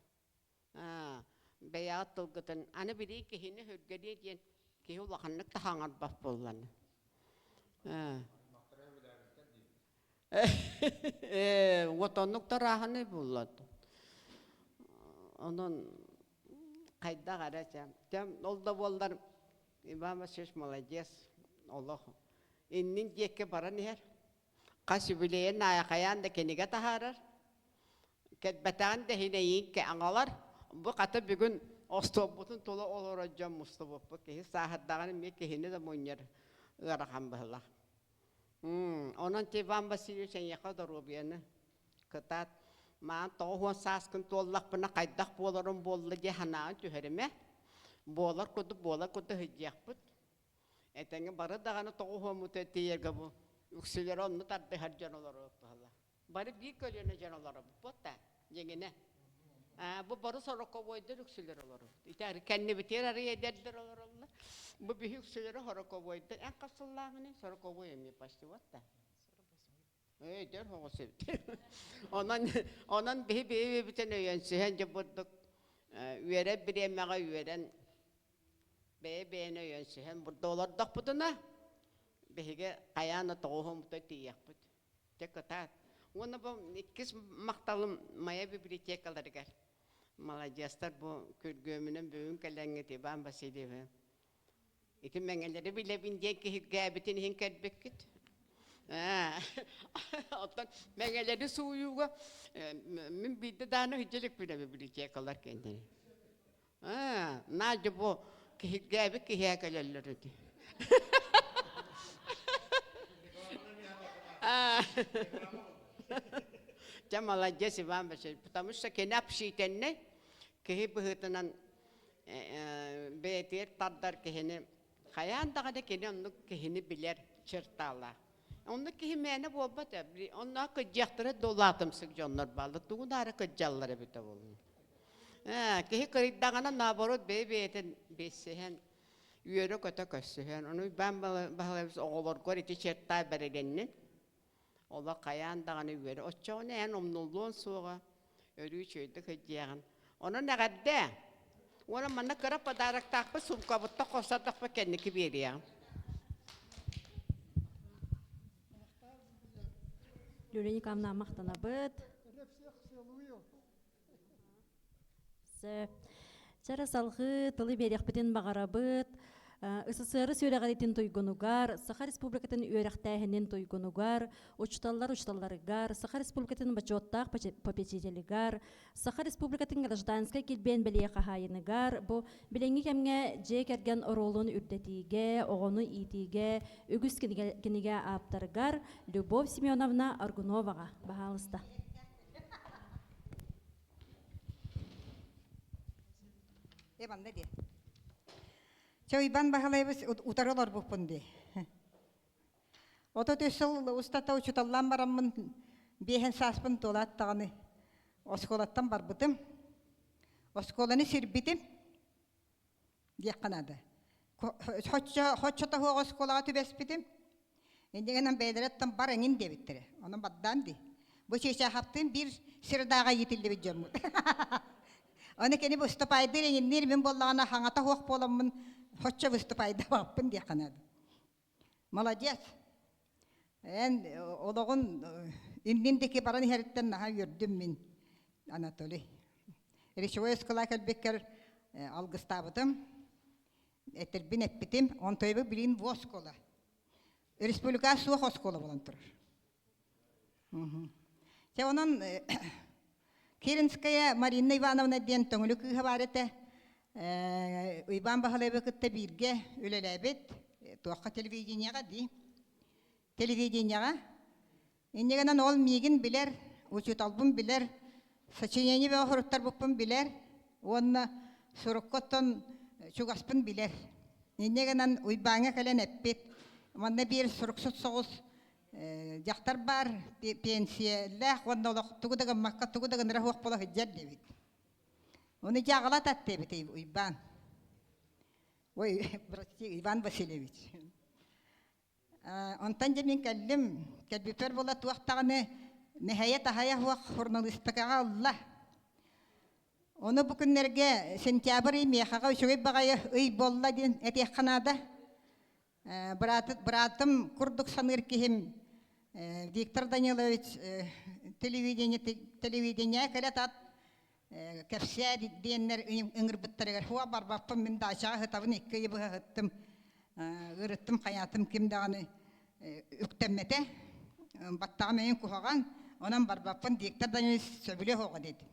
Бэйэҕит тылгытын аны билии киһини үргэлиэ диэн киһи улаханнык да хаҥарбат буолланы. Вот оннук тарааһыны буллат. Онон хайдах эрэ чэ ол да буоллар Иван Васильевич молодец олох иннин диэки баран иһэр. Хас юбилейын аайы хайаан да кинигэ таһаарар. Кэлбэтэҕин да иһин эйиин аҥалар. Бу хата бүгүн остуолбутун тула олорор дьон мустубуппут. Киһи сааһырдаҕына эмиэ киһини да мунньар ыарахан быһыылаах. Онон Иван Васильевич эйиэхэ доруобуйаны кытаат. Маан 90 сааскын туоллахпына хайдах буоларым буолла дии санааҕын түһэримэ. Буолар курдук буолар курдук сылдьыахпыт. Этэҥҥэ бары даҕаны тоҕуһуоммут тиийэргэ бу үксүлэрэ онно тардыһар дьон олоруохтааллар. Бары биир көлүөнэ дьон олоробут буолта дьиҥинэ. Бу бары сороковойдар үксүлэр олоробут. Ити кэннибитигэр арый эдэрдэр олороллор. Бу биһи үксүлэрэ сороковойдар. Эн хас сыллааҕыный? Сороковой эмиэ почти вот да. Эдэр оҕус эбит. Онон онон биһи бэйэбитин өйөнсүһэн дьэ бурдук үөрэр бириэмэҕэ үөрэн бэйэ-бэйэни өйөнсүһэн бурда олордохпутуна биһиги хайаан да тоҕуһуммута тиийиэхпит. Дьэ кытаат. Уонна бу иккис махталым Майа библиотекаларыгар. Маладьыастар бу күргүөмүнэн бүгүн кэлэҥҥит Иван Васильевы Ити мэҥэлэри билэбин диэн киһиргээбитин иһин кэлбиккит. Оттон мэҥэлэри сууйууга мин биирдэ дааны сылдьа библиотекалар кэннин. Надя бу киһиргээбит киһиэ кэлэллэр ити. Дьэ молодец Иван Васильевич, потому что кини общительный, киһи быһыытынан бэйэтигэр тардар киһини хайаан даҕаны кини оннук киһини билэр чертала. Онно киһи мээнэ буолбат ээ. Онно кыдьыахтара да улаатымсык дьоннор бааллар. Тугу наара кыдьаллар эбитэ буолла. Ээ, киһи кырыйдаҕына наоборот бэйэ-бэйэтин билсиһэн, үөрэ-көтө көрсүһэн. Ону Уйбаан Баһылайбыс оҕолоргор ити чертаа бэрилиннин. Олох хайаан даҕаны үөрэ. Оччоҕуна эн умнуллуон суоҕа, өрүү үчүгэйдик сылдьыаҕын. Онон эҕэрдэ! Уонна манна кыра подароктаахпыт суумкабыттан хостордохпо кэнники биэриэҕим. Люля Николаевна махтанабыт. Сөп. Чара салҕыы тылы биэриэхпитин баҕарабыт. СССР үөрэҕиритин туйгунугар, Саха Республикатын үөрэхтээһинин туйгунугар, учууталлар учууталларыгар, Саха Республикатын бочуоттаах попечителигар, Саха Республикатын гражданскай килбиэн бэлиэ хаһаайыныгар, бу билиҥҥи кэмҥэ дьиэ кэргэн оруолун үрдэтиигэ, оҕону иитиигэ үгүс кинигэ, кинигэ ааптарыгар Любовь Семеновна Аргуноваҕа баһаалыста. Э манна дии. Чэ Уйбан Баһылайбыс утары олорбуппун дии. 33 сыл устата учууталлаан бараммын биэһэн сааспын туолаат даҕаны оскуолаттан барбытым. Оскуоланы сирбитим диэххэ наада. Хоччо хоччо тоһуох оскуолаҕа түбэспитим. Иннигинэн бэйэлэриттэн бар эҥин диэбиттэрэ. Онон баддаан дии. Бу чыычаахаптыын биир сирдааҕа иитиллибит дьоммут. Ону кини выступайдыыр эҥинниир мин буоллаҕына хаҥата суох буоламмын хоччо выступайдаабаппын диэххэ наада. Молодец. Эн олоҕун иннин диэки баран иһэриттэн наһаа үөрдүм мин, Анатолий. Речевой оскуола кэлбиккэр алгыстаабытым, этэрбин эппитим. Онтойбу билин бу оскуола. Республика суох оскуола буолан турар. Чэ, онон Киринская Марина Ивановна диэн төҥүлү кыыһа баар этэ. Иван Баһылаевы кытта бииргэ үлэлээбит. Туохха телевидениеҕа дии. Телевидениеҕа. Инньэ гынан ол миигин билэр, учууталбын билэр, сочинение бөҕө суруттарбыппын билэр уонна сурукка оттон чугаспын билэр. Инньэ гынан Уйбааҥҥа кэлэн эппит, манна биир суруксут соҕус дьахтар баар пенсиялээх уонна олох тугу да гыммакка тугу да гынара суох буола сылдьар диэбит. Ону дьаҕала таттыбыт Уйбаан. Ой, прости, Иван Васильевич. Онтон дьэ мин кэллим. Кэлбиппэр буола туох даҕаны мэһэйэ-таһайа суох журналистикаҕа ылла. Ону бу күннэргэ сентябрь ый миэхэҕэ үчүгэй баҕайы ый буолла диэн этиэххэ наада. Быраатым курдук саныыр киһим Виктор Данилович телевидение телевидение кэлэ тат кэпсээ диэннэр ыҥырбыттарыгар хуа барбаппын мин даачаҕа сытабын икки ыйы быһа сыттым ырыттым хайаатым ким даҕаны үктэммэтэ баттаҕым эйин куһаҕан онон барбаппын Виктор Данилович сөбүлүө суоҕа диэтим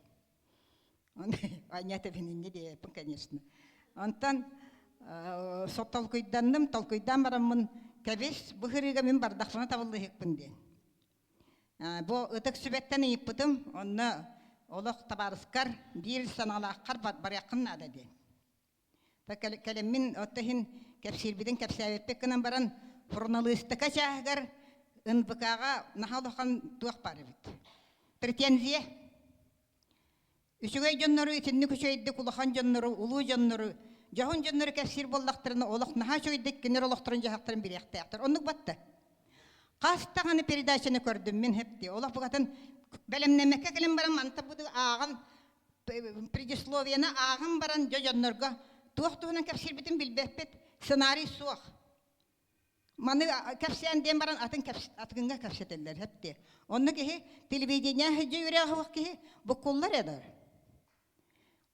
Аня инньэ диэппин, конечно. Онтон толкуйданным, толкуйдаан бараммын, кэбис, бу сырыыга мин бардахпына табыллыһыкпын диэн. Бу ытык сүбэттэн ыйыппытым, онно олох табаарыскар биир санаалааххар барыаххын наада диэн. Кэлэммин отто иһин кэпсиирбитин кэпсээбиппит гынан баран, суруналыыстыка чааһыгар НВК-ҕа наһаа улахан туох баар эбит. Претензия. Үчүгэй дьоннору итинник үчүгэйдик улахан дьоннору, улуу дьоннору, дьоһун дьоннору кэпсиир буоллахтарына олох наһаа үчүгэйдик кинилэр олохторун-дьаһахтарын билиэхтээхтэр. Оннук батта. Хас даҕаны передачаны көрдүм мин хэпти. Олох букатын бэлэмнэммэккэ кэлэн баран манта буду ааҕан предисловиены ааҕан баран дьэ дьоннорго туох туһунан кэпсиирбитин билбэппит, сценарий суох. Маны кэпсээн диэн баран атын атыҥҥа кэпсэтэллэр хэпти. Онно киһи телевидение сылдьа үөрэх суох киһи буккуллар эдэр.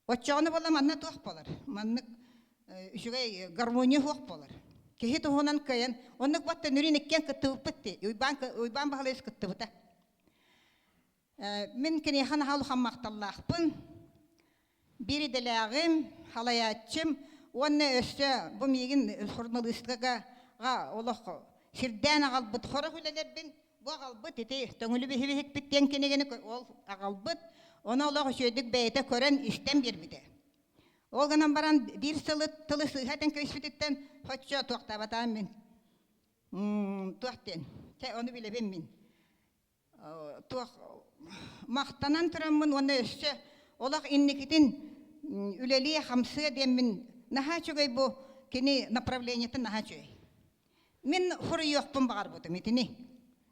Оччоҕуна буолла манна туох буолар? Маннык үчүгэй гармония суох буолар. Киһи туһунан кыайан оннук батта нүрүн иккиэн кыттыбыппыт дии. Уйбаан Уйбаан Баһылайыс кыттыбыта. Мин киниэхэ наһаа улахан махталлаахпын. Биир идэлээҕим, халайааччым уонна өссө бу миигин суруналыыстыкаҕа олох сирдээн аҕалбыт сорох үлэлэрбин бу аҕалбыт ити Төҥүлү биһибиһикпит диэн кинигэни ол аҕалбыт. Ону олох үчүгэйдик бэйэтэ көрөн истэн биэрбитэ. Ол гынан баран биир сылы тылы сыыһа этэн кэбиспититтэн соччо туохтаабатаҕым мин. Туох диэн. Чэ, ону билэбин мин. Туох махтанан тураммын уонна өссө олох инникитин үлэлиэ хамсыа диэммин наһаа үчүгэй бу кини направлениетын наһаа үчүгэй. Мин суруйуохпун баҕарбытым итини.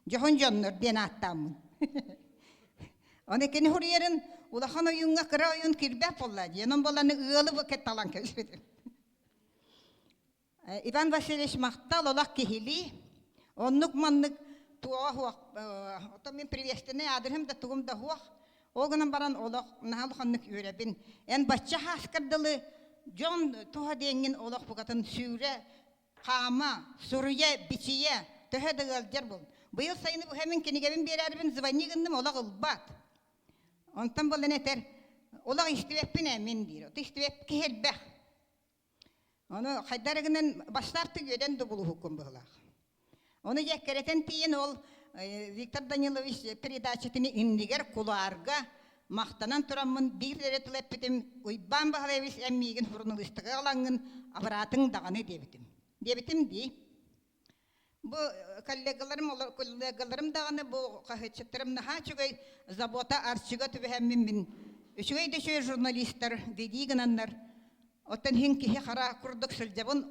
Дьоһун дьоннор диэн ааттааммын. Оны кини суруйарын улахан ойууҥҥа кыра ойуун кирбэт буолла диэн, он буоланы ыалы талан кэбиспитим. Иван Васильевич махтал олох киһилии. Оннук маннык туоҕа суох, оттон мин приветственный аадырыһым да тугум да суох. Ол гынан баран олох наһаа улаханнык үөрэбин. Эн бачча хааскар дылы дьон туһа диэҥҥин олох букатын сүүрэ, хаама, суруйа, бичийэ, төһө да ыалдьар буол. Быйыл сайыны быһа мин кинигэбин биэрээрибин звони гынным олох ылбат. Онтон буолан этэр, олох истибэппин ээ мин диир. Истибэп киһи элбэх. Ону хайдах гынан бастаахтык үөдэн да булуһуккун быһылаах. Ону дьэккэрэтэн тиийэн ол Виктор Данилович передачатын иннигэр кулуарга махтанан тураммын биир эрэ тыл эппитим Уйбаан Баһылаевич эн миигин суруналыыстыга ылаҥҥын абыраатыҥ даҕаны диэбитим. Диэбитим дии. Бу коллегаларым, коллегаларым даҕаны бу хаһыатчыттарым наһаа үчүгэй забота арчыга түбэһэммин мин үчүгэй да үчүгэй журналистар дии гынаннар оттон иһин киһи хара курдук сылдьабын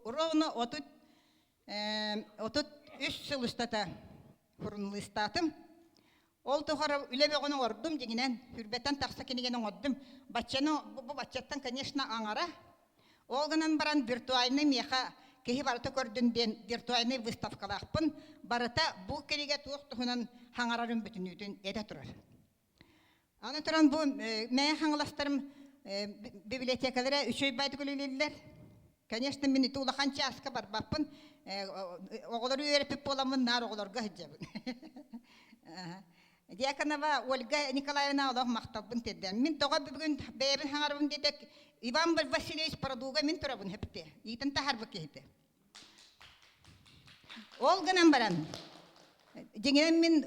ровно 33 сыл устата суруналыыстаатым. Ол тухары үлэ бөҕөнү оҥордум дьиҥинэн, хүрбэттэн тахса кинигэни оҥордум. Баччаны бу баччаттан, конечно, аҥара. Ол гынан баран виртуальный миэхэ киһи барыта көрдүн диэн виртуальный выставкалаахпын. Барыта бу кинигэ туох туһунан хаҥарарын бүтүннүүтүн этэ турар. Аны туран бу мэйэ хаҥаластарым библиотекалара үчүгэй баайдык үлэлииллэр. Конечно, мин ити улахан чааска барбаппын. Оҕолору үөрэппит буоламмын наар оҕолорго сылдьабын. Дьяконова Ольга Николаевна олох махталбын тиэрдэн. Мин тоҕо бүгүн бэйэбин хаҥарабын диэтэ Иван Васильевич Продуга мин турабын хэпте. Иитин таһарбыт киһити. Ол гынан баран, дьиҥинэн мин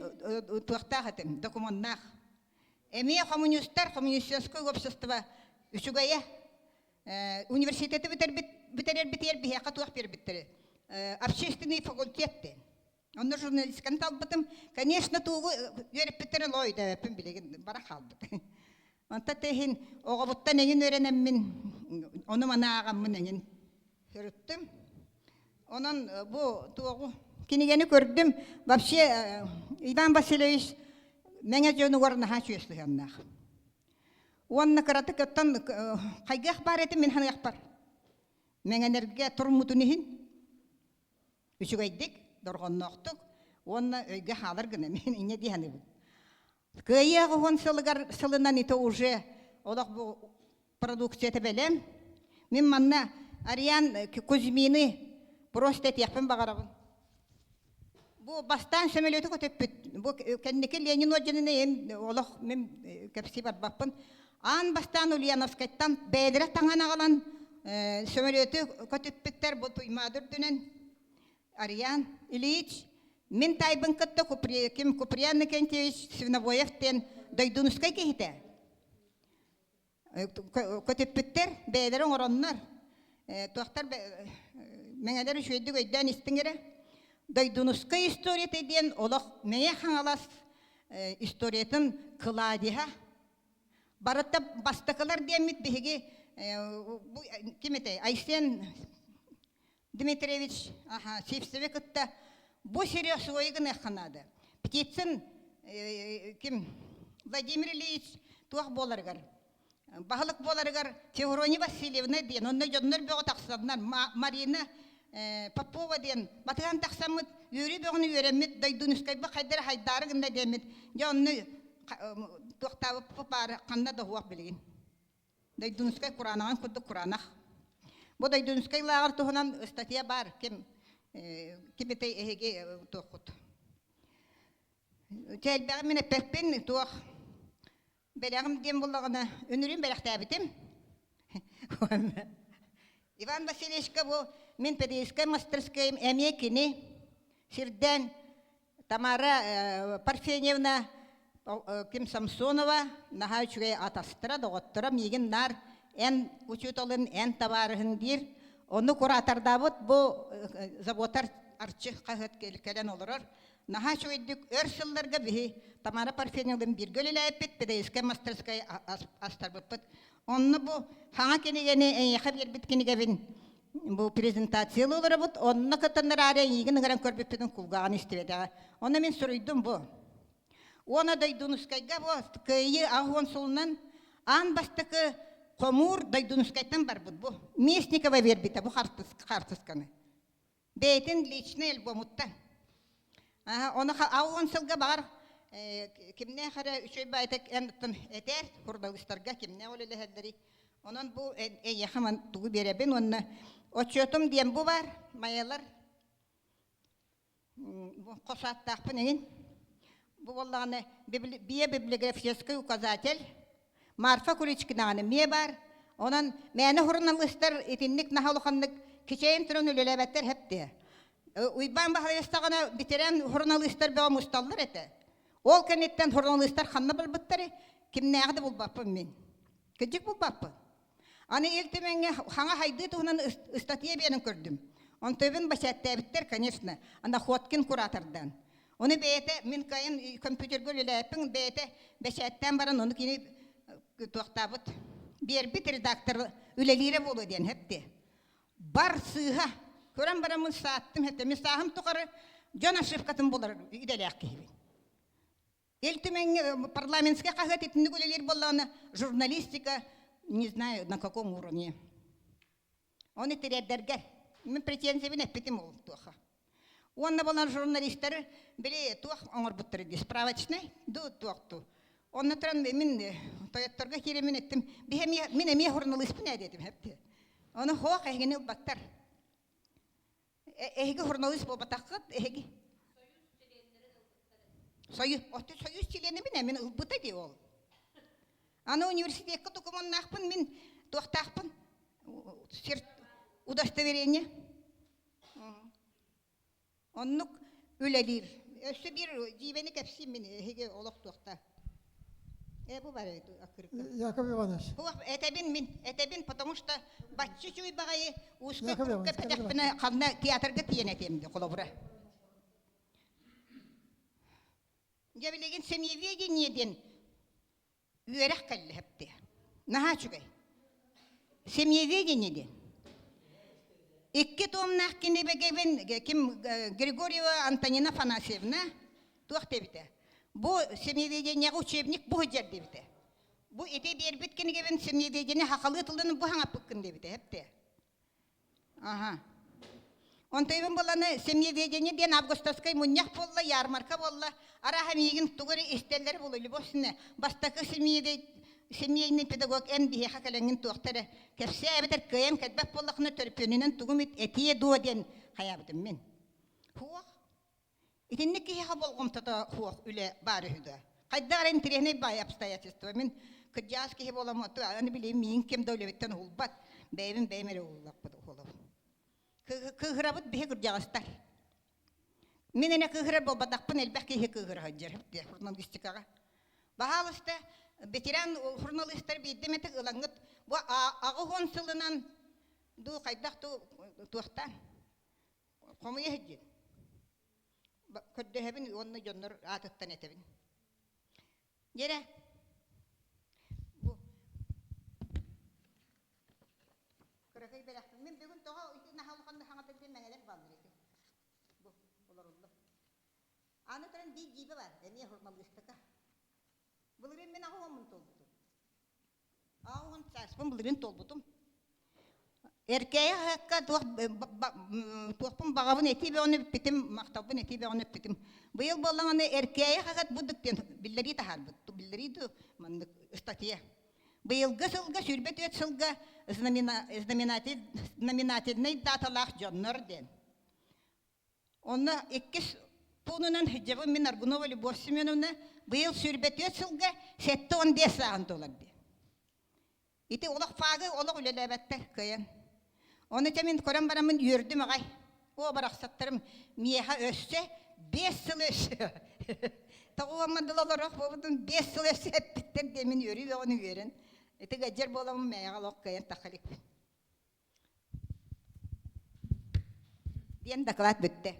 туохтаах этим, докумуоннаах. Эмиэ коммунистар, коммунистическое общество үчүгэйэ. Университеты бүтэрбит бүтэрэрбитигэр биһиэхэ туох биэрбиттэрэ? Общественный факультет диэн. Онно журналистканы талбытым. Конечно, тугу үөрэппиттэрин лоо өйдөөбөппүн билигин бара хаалбыт. Онто тэһин оҕобуттан эҥин үөрэнэммин, ону маны ааҕаммын эҥин сырыттым. Онон бу туоҕу кинигэни көрдүм. Вообще Иван Васильевич Мэҥэ дьонугар наһаа үчүгэй сыһыаннаах. Уонна кыратык оттон хайгыах баар этим мин ханыахпар. Мэҥэнэргэ турмутун иһин үчүгэйдик, дорҕонноохтук уонна өйгө хаалар гына мин инньэ дии саныыбын. Кыайыы 80 сылыгар сылынан ити уже олох бу продукцията бэлэм. Мин манна Ариан Кузьмины просто этиэхпин баҕарабын. Бу бастаан сөмөлүөтү көтүппүт. Бу кэнники Ленин орденын эм олох мин кэпсии барбаппын. Аан бастаан Ульяновскайтан бэйэлэрэ таҥан аҕалан сөмөлүөтү көтүппүттэр бу Туймаада үрдүнэн Ариан Ильич мин таайбын кытта Ким Куприян Иннокентьевич Свинобоев диэн дойдунускай киһитэ көтүппүттэр бэйэлэрэ оҥороннор туохтар мэҥэлэр үчүгэйдик өйдөөн истиҥ эрэ дойдунускай историята диэн олох Мэҥэ Хаҥалас историятын кладеһа Барыта бастакылар диэммит биһиги ким этэй Айсен Дмитриевич Сивцеви кытта бу сири освои гыныахха наада. Птицын ким Владимир Ильич туох буоларыгар баһылык буоларыгар Феврония Васильевна диэн онно дьоннор бөҕө тахсаннар Марина Попова диэн батыһан тахсаммыт үөрүү бөҕөнү үөрэммит дойдунускайба хайдары хайдаары гынна диэммит дьэ онно туохтаабыппыт баары ханна да уһуох билигин. Дойдунускай кураанаҕын курдук кураанах. Бу Дойдунускай лааҕыр туһунан ыстатыйа баар ким ким этэй эһиги туоххут. Чээлбэҕи мин эппэппин туох бэлэҕим диэн буллаҕына үнүрүүн бэлэхтээбитим. Иван Васильевичка бу мин педагогическай мастерскайым эмиэ кини сирдэн Тамара Парфеньевна Ким Самсонова наһаа үчүгэй атастара, доҕотторо миигин наар эн учууталын, эн табаарыһын диир. Ону куратордаабыт бу заводтар Арчы хаһыат кэлэн олорор. Наһаа үчүгэйдик өр сылларга биһи Тамара Парфеньевналыын бииргэ үлэлээбиппит, педагогическай мастерскай астарбыппыт. Онно бу хаҥа кинигэни эйиэхэ биэрбит кинигэбин бу презентациялыы олоробут. Онно кытыннараары эйиигин ыҥыран көрбүппүтүн кулгааҕын истибэтэҕэ. Онно мин суруйдум бу. Уонна Дойдунускайга бу Кыайыы 80 сылынан аан бастакы хомуур Дойдунускайтан барбыт бу. Местникова биэрбитэ бу хаартысканы. Бэйэтин личный альбомуттан. Оны 80 сылга баҕар кимнээх эрэ үчүгэй баайтак эн этээр хурдалыстарга кимнээх үлэлэһэллэрий. Онон бу эйиэхэ ман тугу биэрэбин уонна отчетум диэн бу бар майалар хос ааттаахпын эҥин. Бу буоллаҕына биобиблиографический указатель Марфа Куличкинаҕаны эмиэ баар. Онон мээнэ суруналыыстар итинник наһаа улаханнык кичэйэн туран үлэлээбэттэр хэптиэ. Уйбаан Баһылайыстаҕына ветеран суруналыыстар бөҕө мусталлар этэ. Ол кэнниттэн суруналыыстар ханна барбыттарый? Кимнээҕи да булбаппын мин. Кырдьык булбаппын. Аны Ил Түмэҥҥэ хаҥа хайдыы туһунан ыстатыйа биэрэн көрдүм. Онтуйбун бэчээттээбиттэр, конечно, Находкин куратордаан. Ону бэйэтэ мин кайын компьютерга үлэлээппин бэйэтэ бэчээттээн баран ону кини туохтаабыт биэрбит редактор үлэлиирэ буолуо диэн хэпти. Бар сыыһа көрөн бараммын сааттым хэттэ мин сааһым тухары дьон ошибкатын булар идэлээх киһибин. Ил Түмэҥҥэ парламентскай хаһыат итинник үлэлиир буоллаҕына, журналистика не знаю на каком уровне. Оны тириэрдэргэр мин претензиябын эппитим ол туоха. Уонна болан журналистары били туох оҥорбуттар дии справочный ду туохту. Онно туран мин тойотторго кииремин эттим мин эмиэ журналистпын ээ диэтим хэпти. Ону хоох эһигини ылбаттар. Эһиги журналист буолбатаххыт, эһиги Союз, оттон союз чилиэнэбин мин ылбыта дии ол. Аны университекка докумуоннаахпын мин туохтаахпын удостоверение. Оннук үлэлиир. Өссө биир дьиибэни кэпсиим мин эһиги олох туохта. Э бу бар аккырыкка. Яков Иванович. Этэбин мин, этэбин, потому что баччы чуй баҕайы узкай курукка пэтэхпинэ ханна театрга тиийэн этиэм ди холобура. Дьэ билигин семьеведение диэн үөрэх кэллэ хэпти. Наһаа үчүгэй. Семьеведение диэн. Икки туомнаах кинибэгибин ким Григорьева Антонина Афанасьевна туох диэбитэ. Бу семьеведениеҕа учебник бу сылдьар диэбитэ. Бу ити биэрбит кинигэбин семьеведение хахалыы тылын бу хаҥаппыккын диэбитэ эпте. Аха. Онтойбун буоланы семьеведение диэн августовскай мунньах буолла, ярмарка буолла. Арааһа миигин тугу эрэ истэллэр буолуо. Любовь бастакы семейный педагог эн биһиэхэ кэлэҥҥин туохта эрэ кэпсээ эбэтэр кыайан кэлбэт буоллаххына төлөпүөнүнэн тугум этиэ дуо диэн хайаабытым мин. Суох. Итинник киһиэхэ болҕомтото суох үлэ баар үһү да. Хайдах эрэ интэриэһинэй баай обстоятельства. Мин кырдьаҕас киһи буоламмын, аны билигин миигин ким да үлэбиттэн уһулбат. Бэйэбин бэйэм эрэ уһуллахпыт уһулабын. Кыыһырабыт биһи кырдьаҕастар. Мин эрэ кыыһырар буолбатахпын, элбэх киһи кыыһыра сылдьар журналистикаҕа. Баһаалыста, ветеран журналистар биирдэ эмэтик ылаҥҥыт бу 80 сылынан дуу хайдах дуу туохтаан Хомуйа сылдьын. Көрдөһөбүн уонна дьоннор аатыттан этэбин. Дьэрэ, бу кыракый бэлэхпин. Мин бүгүн тоҕо ити наһаа улаханнык хаҥатар диэн мэҥэлэр бааллар ити. Бу олоруллар. Аны туран биир дьиибэ баар, эмиэ журналистика. Былырыын мин аҕа уоммун туолбутум. 80 сааспын былырыын туолбутум. Эркээйи хаһыакка туох туохпун баҕабын этии бөҕөнү бүппүтүм, махталбын этии бөҕөнү бүппүтүм. Быйыл буоллаҕына Эркээйи хаһыат бу диэн биллэрии таһаарбыт. Биллэрии дуу маннык ыстатыйа. Быйылгы сылга 24 сылга знаменательнай даталаах дьоннор диэн. Онно иккис пуунунан сылдьабын мин Аргунова Любовь Семеновна быйыл 24 сылга 75 сааһын туолар диэн. Ити олох фагы олох үлэлээбэттэр кыайан. Ону дьэ мин көрөн бараммын үөрдүм аҕай. О барахсаттарым миэхэ өссө 5 сыл өссө тоҕуомман дылы олорох буолбутум 5 сыл өссө эппиттэр диэн мин үөрүү бөҕөнү үөрэн ити гаджер буоламмын мэйэҕэ олох кыайан тахха иликпин. Диэн доклад бүттэ.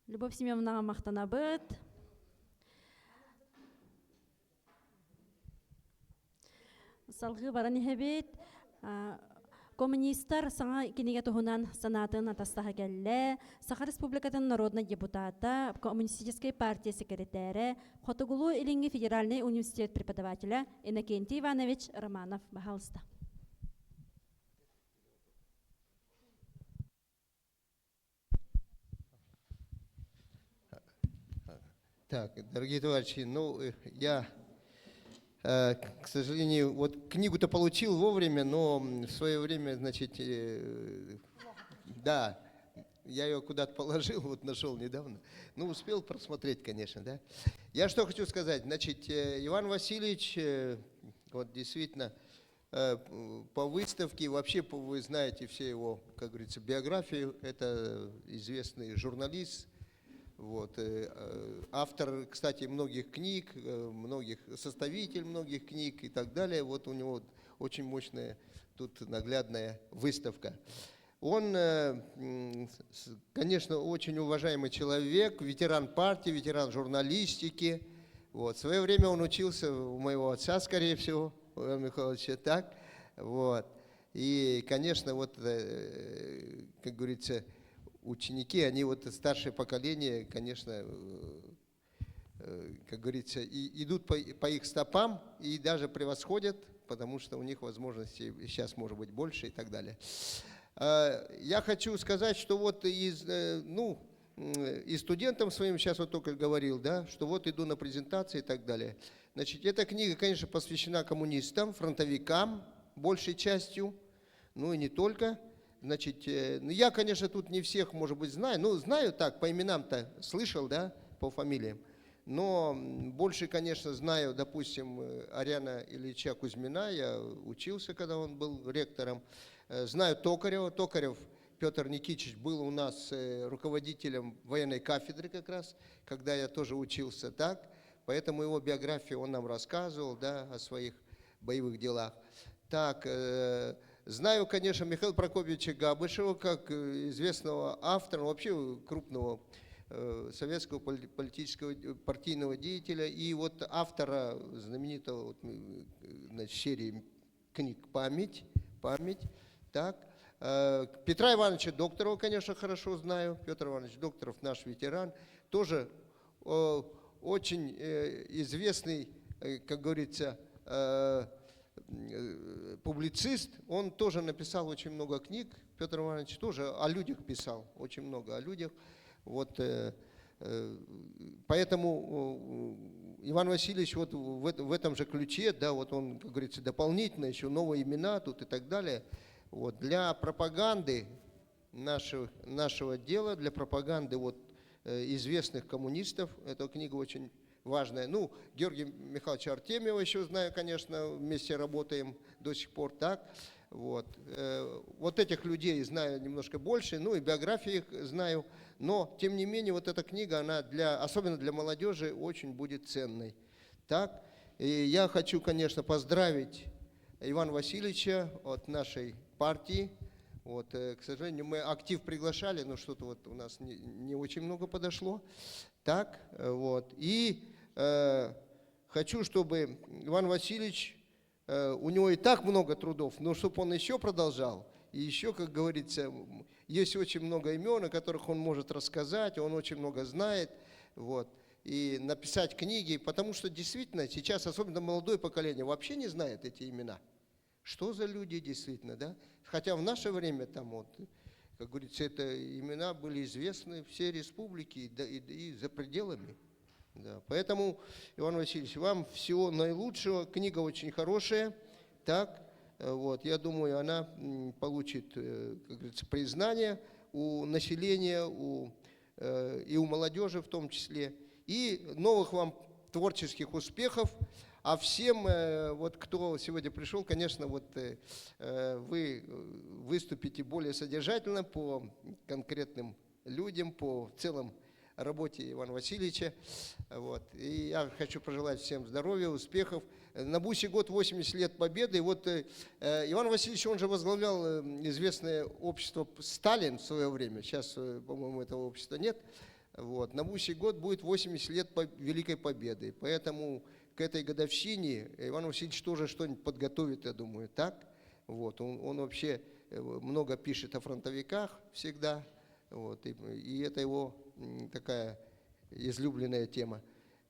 Любовь Семеновнаҕа махтанабыт. Салгыы баран иһэбит. Коммунистар саҥа кинигэ туһунан санаатын атастаһа кэллэ. Саха Республикатын народнай депутата, Коммунистическай партия секретарэ, Хотугулуу-Илиҥҥи федеральнай университет преподавателэ Иннокентий Иванович Романов баһаалыста. Так, дорогие товарищи, ну, я, к сожалению, вот книгу-то получил вовремя, но в свое время, значит, да, я ее куда-то положил, вот нашел недавно. Ну, успел просмотреть, конечно, да. Я что хочу сказать, значит, Иван Васильевич, вот действительно, по выставке, вообще вы знаете все его, как говорится, биографию, это известный журналист, вот, автор, кстати, многих книг, многих, составитель многих книг и так далее. Вот у него очень мощная тут наглядная выставка. Он, конечно, очень уважаемый человек, ветеран партии, ветеран журналистики. Вот. В свое время он учился у моего отца, скорее всего, у Ивана Михайловича, так. Вот. И, конечно, вот, как говорится, ученики, они вот старшее поколение, конечно, как говорится, и идут по их стопам и даже превосходят, потому что у них возможностей сейчас может быть больше и так далее. Я хочу сказать, что вот из, ну, и студентам своим сейчас вот только говорил, да, что вот иду на презентации и так далее. Значит, эта книга, конечно, посвящена коммунистам, фронтовикам, большей частью, ну и не только. Значит, ну я, конечно, тут не всех, может быть, знаю, ну, знаю так, по именам-то слышал, да, по фамилиям. Но больше, конечно, знаю, допустим, Ариана Ильича Кузьмина, я учился, когда он был ректором. Знаю Токарева. Токарев Петр Никитич был у нас руководителем военной кафедры как раз, когда я тоже учился, так. Поэтому его биографию он нам рассказывал, да, о своих боевых делах. Так, знаю, конечно, Михаила Прокопьевича Габышева, как известного автора, вообще крупного советского политического партийного деятеля и вот автора знаменитого вот, значит, серии книг «Память», «Память». Так. Петра Ивановича Докторова, конечно, хорошо знаю. Петр Иванович Докторов, наш ветеран, тоже очень известный, как говорится, публицист. Он тоже написал очень много книг. Петр Иванович тоже о людях писал, очень много о людях. Вот, поэтому Иван Васильевич вот в этом же ключе, да, вот он, как говорится, дополнительно еще новые имена тут и так далее. Вот, для пропаганды нашего дела, для пропаганды вот, известных коммунистов, эта книга очень важная. Ну, Георгия Михайловича Артемьева еще знаю, конечно, вместе работаем до сих пор, так. Вот, вот этих людей знаю немножко больше, ну и биографии их знаю, но тем не менее вот эта книга, она особенно для молодежи, очень будет ценной. Так, и я хочу, конечно, поздравить Ивана Васильевича от нашей партии. Вот, к сожалению, мы актив приглашали, но что-то вот у нас не очень много подошло. Так, вот, и хочу, чтобы Иван Васильевич, у него и так много трудов, но чтобы он еще продолжал. И еще, как говорится, есть очень много имен, о которых он может рассказать, он очень много знает. Вот. И написать книги, потому что действительно сейчас, особенно молодое поколение, вообще не знает эти имена. Что за люди действительно, да? Хотя в наше время там вот, как говорится, это имена были известны все республики и, и, и за пределами. Да. Поэтому, Иван Васильевич, вам всего наилучшего. Книга очень хорошая. Так, вот, я думаю, она получит, как говорится, признание у населения, и у молодежи в том числе. И новых вам творческих успехов. А всем, вот, кто сегодня пришел, конечно, вот вы выступите более содержательно по конкретным людям, по целом работе Ивана Васильевича. Вот. И я хочу пожелать всем здоровья, успехов. На будущий год 80 лет Победы. И вот Иван Васильевич, он же возглавлял известное общество «Сталин» в свое время. Сейчас, по-моему, этого общества нет. Вот. На будущий год будет 80 лет Великой Победы. Поэтому к этой годовщине Иван Васильевич тоже что-нибудь подготовит, я думаю, так. Вот. Он вообще много пишет о фронтовиках всегда. Вот. И это его такая излюбленная тема.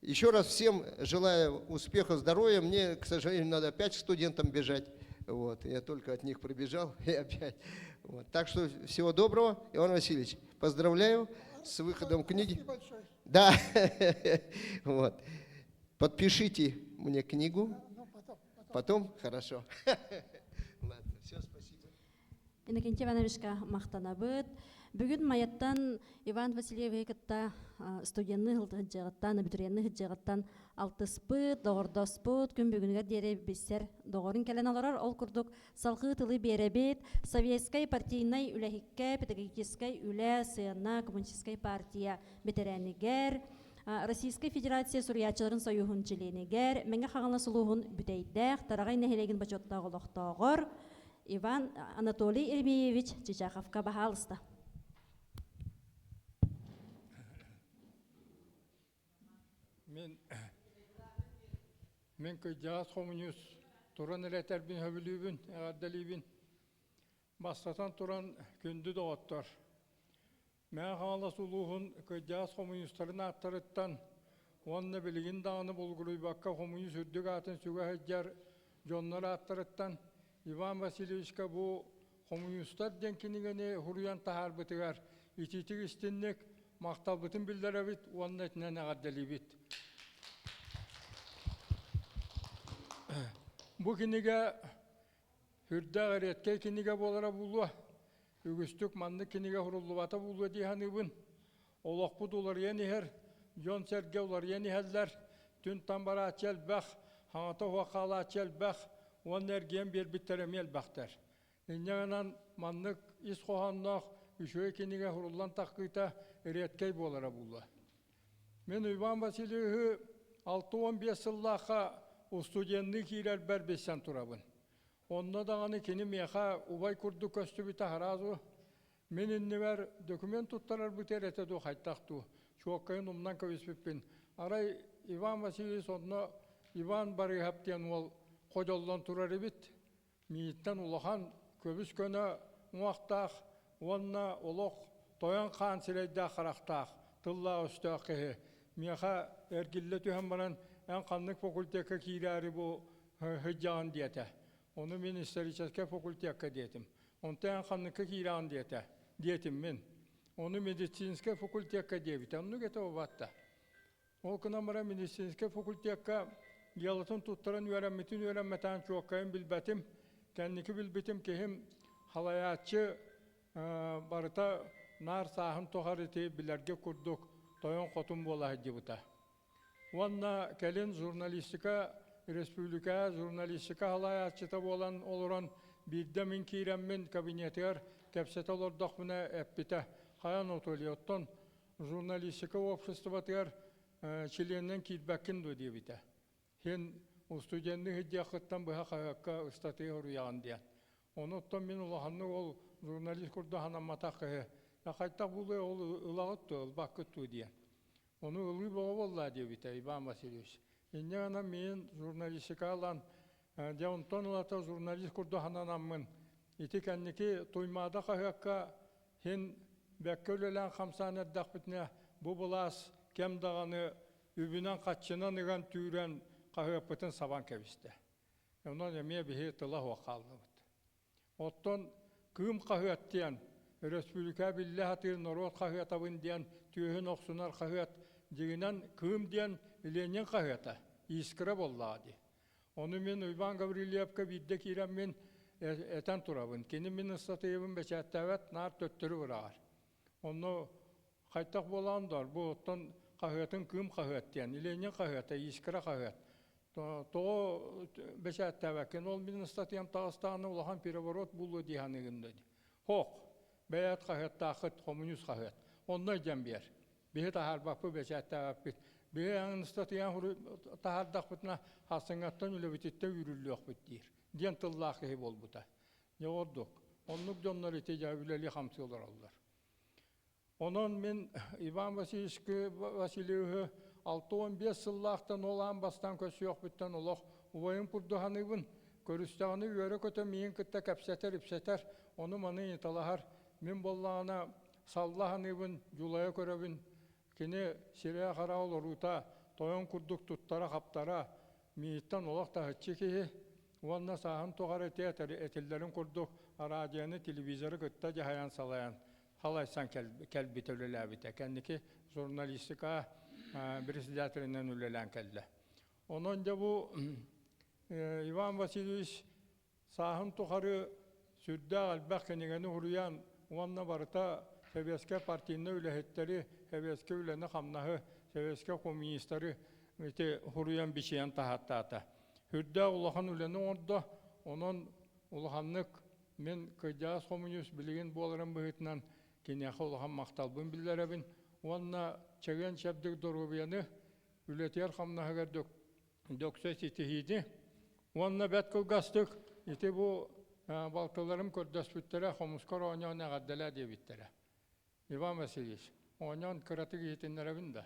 Еще раз всем желаю успеха, здоровья. Мне, к сожалению, надо опять к студентам бежать. Вот. Я только от них прибежал и опять. Вот. Так что всего доброго. Иван Васильевич, поздравляю с выходом книги. Спасибо большое. Да. Вот. Подпишите мне книгу. Ну, потом, потом. Потом? Хорошо. Ладно, все, спасибо. Иннокентий Ивановичка махтанабыт. Бүгүн Майаттан Иван Васильевиһы кытта студенныы сылдьыаҕыттан, абитуриенныы сылдьыаҕыттан алтыспыт, доҕордоспут, күн бүгүнүгэр диэри билсэр доҕорун кэлэн олорор. Ол курдук салгыы тылы биэрэбит советскай партийнай үлэһиккэ, педагогическай үлэ, сыана, коммунистическай партия бэтэрээнигэр, Российскай Федерация суруйааччыларын союһун чилиэнигэр, Мэҥэ Хаҥалас улууһун Бүтэйдээх, Тараҕай нэһилиэгин бочуоттаах олохтооҕор Иван Анатолий Еремеевич Чичаховка баһаалыста. Мин мин кырдьаҕас хомуньуус туран эрэ этэрбин сөбүлүүбүн, эҕэрдэлиибин. Бастатан туран, күндү доҕоттор, Мэҥэ Хаҥалас улууһун кырдьаҕас хомуньуустарын ааттарыттан уонна билигин даҕаны булгуруйбакка хомуньуус үрдүк аатын сүгэ сылдьар дьоннор ааттарыттан Иван Васильевичка бу «Хомуньуустар» диэн кинигэни суруйан таһаарбытыгар итиитик истинник махталбытын биллэрэбит уонна итинэн эҕэрдэлиибит. Бу кинигэ Сүрдээх эриэккэй кинигэ буолара буолуо. Үгүстүк маннык кинигэ суруллубата буолуо дии саныыбын. Олохпут уларыйан иһэр, дьон-сэргэ уларыйан иһэллэр. Түн-там барааччы элбэх, хаҥата суох хаалааччы элбэх уонна эргийэн биэрбиттэр эмиэ элбэхтэр. Инньэ гынан маннык ис хоһоонноох үчүгэй кинигэ суруллан таххыыта эриэккэй буолара буолуо. Мин Иван Васильевиһы 65 сыллаахха устудьуоннуу киирэрбэр билсэн турабын. Онно даҕаны кини миэхэ убай курдук көстүбүтэ сразу. Мин иннибэр документ туттарарбыт эрэтэ дуу хайдах дуу, чуоккайын умнан кэбиспиппин. Арай Иван Васильевич онно Иван Барыыһап диэн уол ходьоллон турар эбит. Мииттэн улахан көбүс-көнө уҥуохтаах уонна олох тойон хаан сирэйдээх харахтаах, тыллаах-өстөөх киһи. Миэхэ эргиллэ түһэн баран, эн ханнык факультекка киирээри бу сылдьаҕын диэтэ. Ону мин историческай факультекка диэтим. Онтон эн ханныкка киирэҕин диэтэ, диэтим мин. Ону медицинскэй факультекка диэбитэ. Оннук этэ убатта. Ол гынан баран медицинскэй факультекка дьыалатын туттаран үөрэммитин үөрэммэтэҕин чуоккайын билбэтим. Кэнники билбитим киһим халайааччы барыта наар сааһын тухары ити билэргэ курдук тойон-хотун буола сылдьыбыта. Уонна кэлин журналистика республика журналистика халайааччыта буолан олорон биирдэ мин киирэммин кабинетыгар кэпсэтэ олордохпуна эппитэ хайа Анатолий оттон журналистика обществотыгар чилиэнинэн киирбэккин дуо диэбитэ. Син устудьуоннуу сылдьыаххыттан быһа хаһыакка ыстатыйа суруйаҕын диэн. Ону оттон мин улаханнык ол журналист курдук санамматах киһи хайдах буолуой ол ылаҕыт дуо, ылбаккыт дуо диэн. Ону ылыы бөҕө буолла диэбитэ Иван Васильевич. Инньэ гынан миин журналистика ылан, дьэ онтон ылата журналист курдук сананаммын. Ити кэнники Туймаада хаһыакка син бэккэ үлэлээн хамсаан эрдэхпитинэ, бу былаас кэм даҕаны үбүнэн-хаччынан ыган түүрэн хаһыаппытын сабан кэбистэ. Онон эмиэ биһи тыла суох хааллыбыт. Оттон Кыым хаһыат диэн, өрөспүүбүлүкэ биллэ сатыыр норуот хаһыатабын диэн түөһүн охсунар хаһыат, дьиҥинэн Кыым диэн Ленин хаһыата, Искра буоллаҕа дии. Ону мин Уйбаан Гаврильевка биирдэ киирэммин этэн турабын. Кини мин ыстатыйабын бэчээттээбэт, наар төттөрү быраҕар. Онно хайдах буолаҕын доор, бу оттон хаһыатын Кыым хаһыат диэн, Ленин хаһыата, Искра хаһыат. Тоҕо бэчээттээбэккин, ол мин ыстатыйам таҕыстаҕына улахан переворот буолуо дии саныыгын да дии. Хоох, бэйэт хаһыаттааххыт, хомуньуус хаһыат. Онно илдьэн биэр. Биһи таһаарбаппыт, бэчээттээбэппит. Биһи аҥын ыстатыйан таһаардахпытына, хасыҥҥаттан үлэбититтэн үүрүллүөхпүт диир. Диэн тыллаах киһи буолбута. Дьэ ордук. Оннук дьоннор ити дьэ үлэлии-хамсыы олороллор. Онон мин Иван Васильевич Васильевиһы 65 сыллаахтан ол аан бастаан көрсүөхпүттэн олох убайым курдук саныыбын. Көрүстэҕинэ үөрэ-көтө миигин кытта кэпсэтэр-ипсэтэр, ону-маны ыйыталаһар. Мин буоллаҕына салла саныыбын, дьулайа көрөбүн. Кини сирэйэ-хараҕа олоруута, тойон курдук туттара-хаптара, миигиттэн олох таһыччы киһи уонна сааһын тухары этиллэрин курдук араадьыйаны, телевизоры кытта дьаһайан салайан халайсан кэлбитэ үлэлээбитэ. Кэнники журналистика председателинэн үлэлээн кэллэ. Онон дьэ бу Иван Васильевич сааһын тухары сүрдээх элбэх кинигэни уруйан уонна барыта сэбиэскэй партийнай үлэһиттэри, сэбиэскэй үлэни-хамнаһы, сэбиэскэй коммунистары ити суруйан бичийэн таһааттаата. Сүрдээх улахан үлэни оҥордо, онон улаханнык Мин кырдьаҕас хомуньуус билигин буоларым быһыытынан киниэхэ улахан махталбын биллэрэбин уонна чэгиэн-чэбдик доруобуйаны, үлэтигэр-хамнаһыгар дөксө ситиһиини уонна бэрт кылгастык ити бу балтыларым көрдөспүттэрэ хомускар оонньоон эҕэрдэлээ диэбиттэрэ. Иван Васильевич, оонньоон кыратык иһитиннэрэбин да.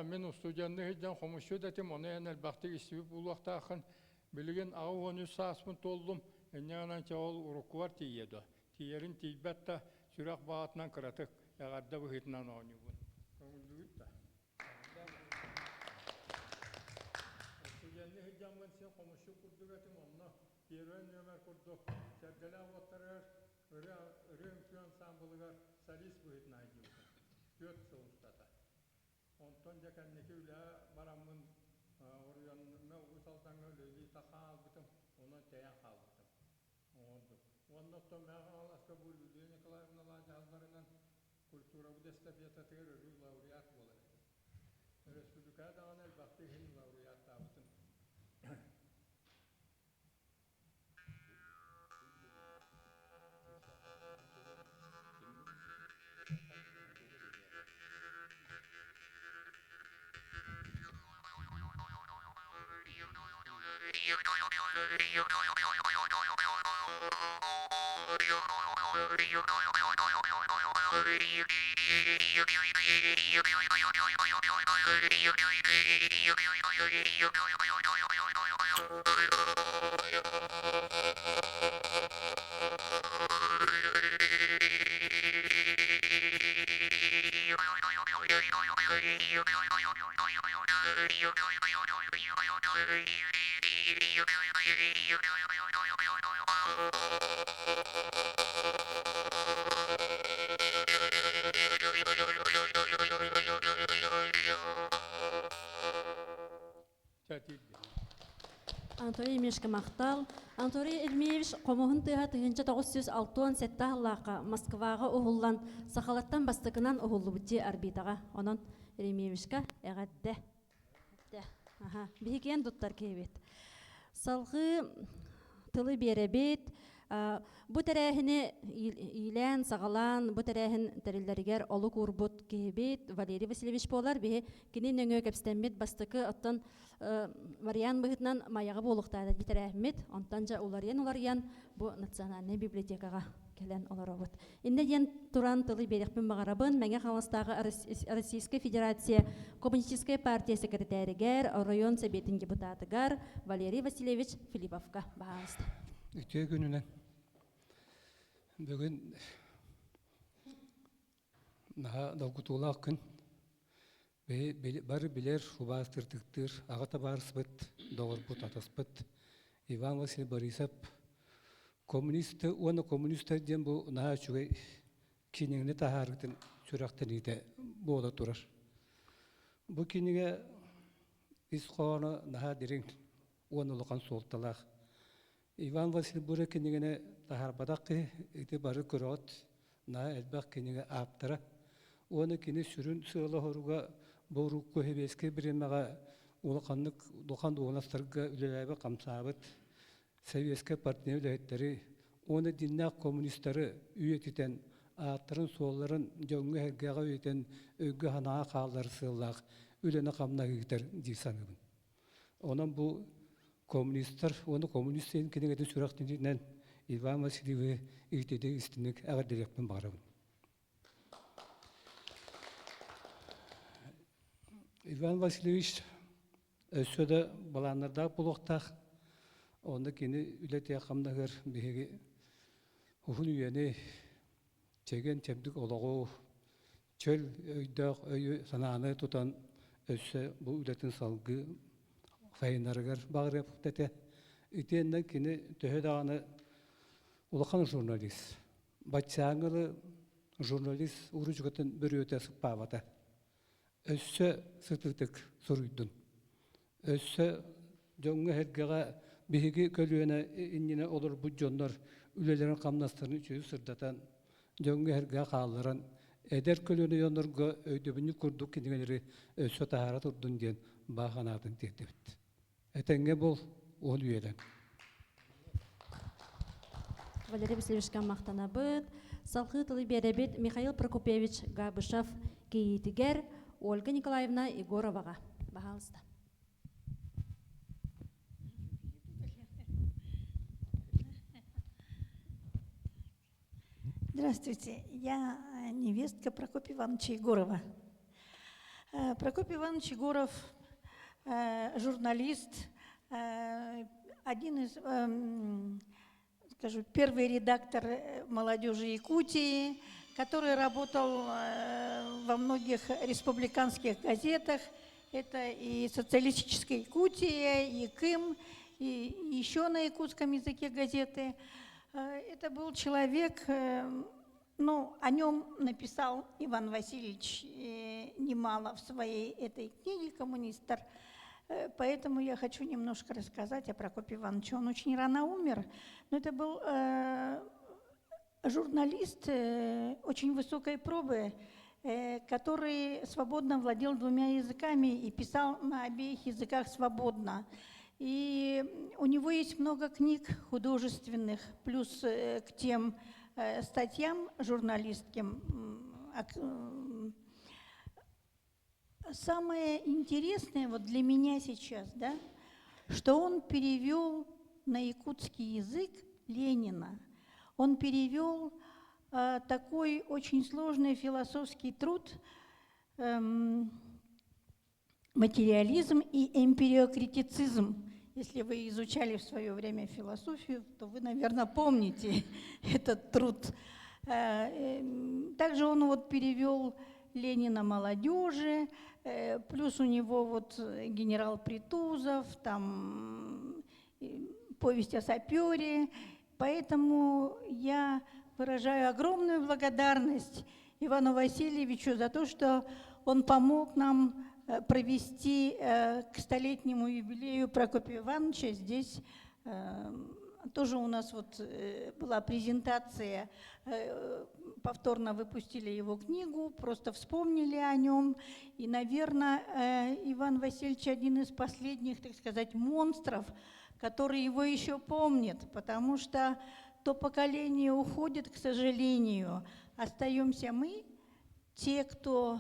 Мин устудьуоннуу сылдьан хомусчут этим, ону эн элбэхтик истибит буолуохтааххын. Билигин 83 сааспын туоллум, инньэ гынан чэ ол уруккубар тиийиэ дуо? Тиийэрин тиийбэт да, сүрэх баҕатынан кыратык, эҕэрдэ быһыытынан оонньуубун. Көҥүллүүгүт да? Устудьуоннуу сылдьаммын син хомусчут курдук этим, онно первый нүөмэр курдук сэргэлээх уоттарыгар ырыа ырыа үҥкүү ансаамбылыгар солист быһыытынан сылдьыбытым. Түөрт сыл устата. Онтон дьэ кэнники үлэҕэ бараммын оройуоҥҥа Уус Алдаҥҥа үлэлии хаалбытым, онон тэйэн хаалбытым. Оҥордум. Уонна оттон Мэҥэ Хаҥаласка бу Люлия Николаевналаах дьаһалларынан культурабыт эстафетатыгар өрүү лауреат буолар этим. Өрөспүүбүлүкэҕэ даҕаны элбэхтик иһин лауреаттаабытым. Анатолий Емельевичка махтал. Анатолий Ермеевич хомуһун тыаһа 1967 сыллаахха Москваҕа уһуллан, сахалартан бастакынан уһуллубут дии орбитаҕа. Онон Еремеевичка эҕэрдэ. Аха, биһикиэн туттар киһибит. Салгыы тылы биэрэбит. Бу тэрээһини иилээн, саҕалаан, бу тэрээһин тэриллэригэр олук уурбут киһибит Валерий Васильевич буолар. Биһи кини нөҥүө кэпсэтэммит бастакы оттон вариант быһыытынан Майаҕа буолуохтаах дии тэрээһиммит. Онтон дьэ уларыйан-уларыйан бу национальнай библиотекаҕа кэлэн олоробут. Иннэ диэн туран тылы биэриэхпин баҕарабын. Мэҥэ Хаҥаластааҕы Российскай Федерация Коммунистическай партия секретаригэр, оройуон сэбиэтин депутатыгар Валерий Васильевич Филипповка баһаалыста. Үтүө күнүнэн. Бүгүн наһаа долгутуулаах күн. Бары билэр, убаастырдыктыыр аҕа табаарыспыт, доҕорбут, атаспыт Иван Васильевич Борисов коммунист уонна коммунистар диэн бу наһаа үчүгэй кинигэни таһаарыытын сүрэхтэниитэ буола турар. Бу кинигэ ис хоһооно наһаа дириҥ уонна улахан суолталаах. Иван Васильевич Бура кинигэни таһаарбатах киһи ити бары көрөҕүт наһаа элбэх кинигэ ааптара. Уонна кини сүрүн сыала-соруга бу урукку сэбиэскэй бириэмэҕэ улаханнык улахан дуоһунастарга үлэлээбит хамсаабыт сэбиэскэй партия үлэһиттэри уонна дьиннээх коммунистары үйэтитэн ааттарын-суолларын дьоҥҥо-сэргэҕэ үйэтэн өйгө-санааҕа хааллар сыаллаах үлэни-хамнаһы ыытар дии саныыбын. Онон бу коммунистар уонна коммунист диэн кинигэтин сүрэхтэнитинэн Иван Васильевы ититик истиҥник эҕэрдэлиэхпин баҕарабын. Иван Васильевич өссө да балааннардаах буолуохтаах. Онно кини үлэтигэр хамнаһыгар биһиги уһун үйэни, чэгиэн-чэбдик олоҕу, чөл өйдөөх өйү-санааны тутан өссө бу үлэтин салгыы сайыннарыгар баҕарыахпыт этэ. Итиэннэ кини төһө даҕаны улахан журналист, баччааҥҥы журналист уруучукатын бөрүөтэ сыппаабата. Өссө сытыытык суруйдун. Өссө дьоҥҥо-сэргэҕэ биһиги көлүөнэ иннинэ олорбут дьоннор үлэлэрин-хамнастарын үчүгэй сырдатан, дьоҥҥо-сэргэҕэ хаалларан, эдэр көлүөнэ дьоннорго өйдөбүнньүк курдук кинигэлэри өссө таһаара турдун диэн баҕа санаатын тиэрдэбит. Этэҥҥэ буол, уһун үйэлэн. Валерий Васильевичка махтанабыт. Салхыы тылы биэрэбит Михаил Прокопьевич Габышев кийиитигэр Ольга Николаевна Егороваҕа. Баһаалыста. Здравствуйте, я невестка Прокопия Ивановича Егорова. Прокопий Иванович Егоров журналист, один из, скажу, первый редактор «Молодежи Якутии», который работал во многих республиканских газетах. Это и «Социалистическая Якутия», и «Кым», и еще на якутском языке газеты. Это был человек, ну, о нем написал Иван Васильевич немало в своей этой книге «Коммунистр». Поэтому я хочу немножко рассказать о Прокопе Ивановиче. Он очень рано умер, но это был журналист очень высокой пробы, который свободно владел двумя языками и писал на обеих языках свободно. И у него есть много книг художественных, плюс к тем статьям журналистским. Самое интересное вот для меня сейчас, да, что он перевел на якутский язык Ленина. Он перевел такой очень сложный философский труд «Материализм и эмпириокритицизм». Если вы изучали в свое время философию, то вы, наверное, помните этот труд. Также он вот перевел Ленина молодежи, плюс у него вот генерал Притузов, там повесть о сапере. Поэтому я выражаю огромную благодарность Ивану Васильевичу за то, что он помог нам провести к столетнему юбилею Прокопия Ивановича здесь. Тоже у нас вот была презентация, повторно выпустили его книгу, просто вспомнили о нем. И, наверное, Иван Васильевич один из последних, так сказать, монстров, который его еще помнит, потому что то поколение уходит, к сожалению. Остаемся мы, те, кто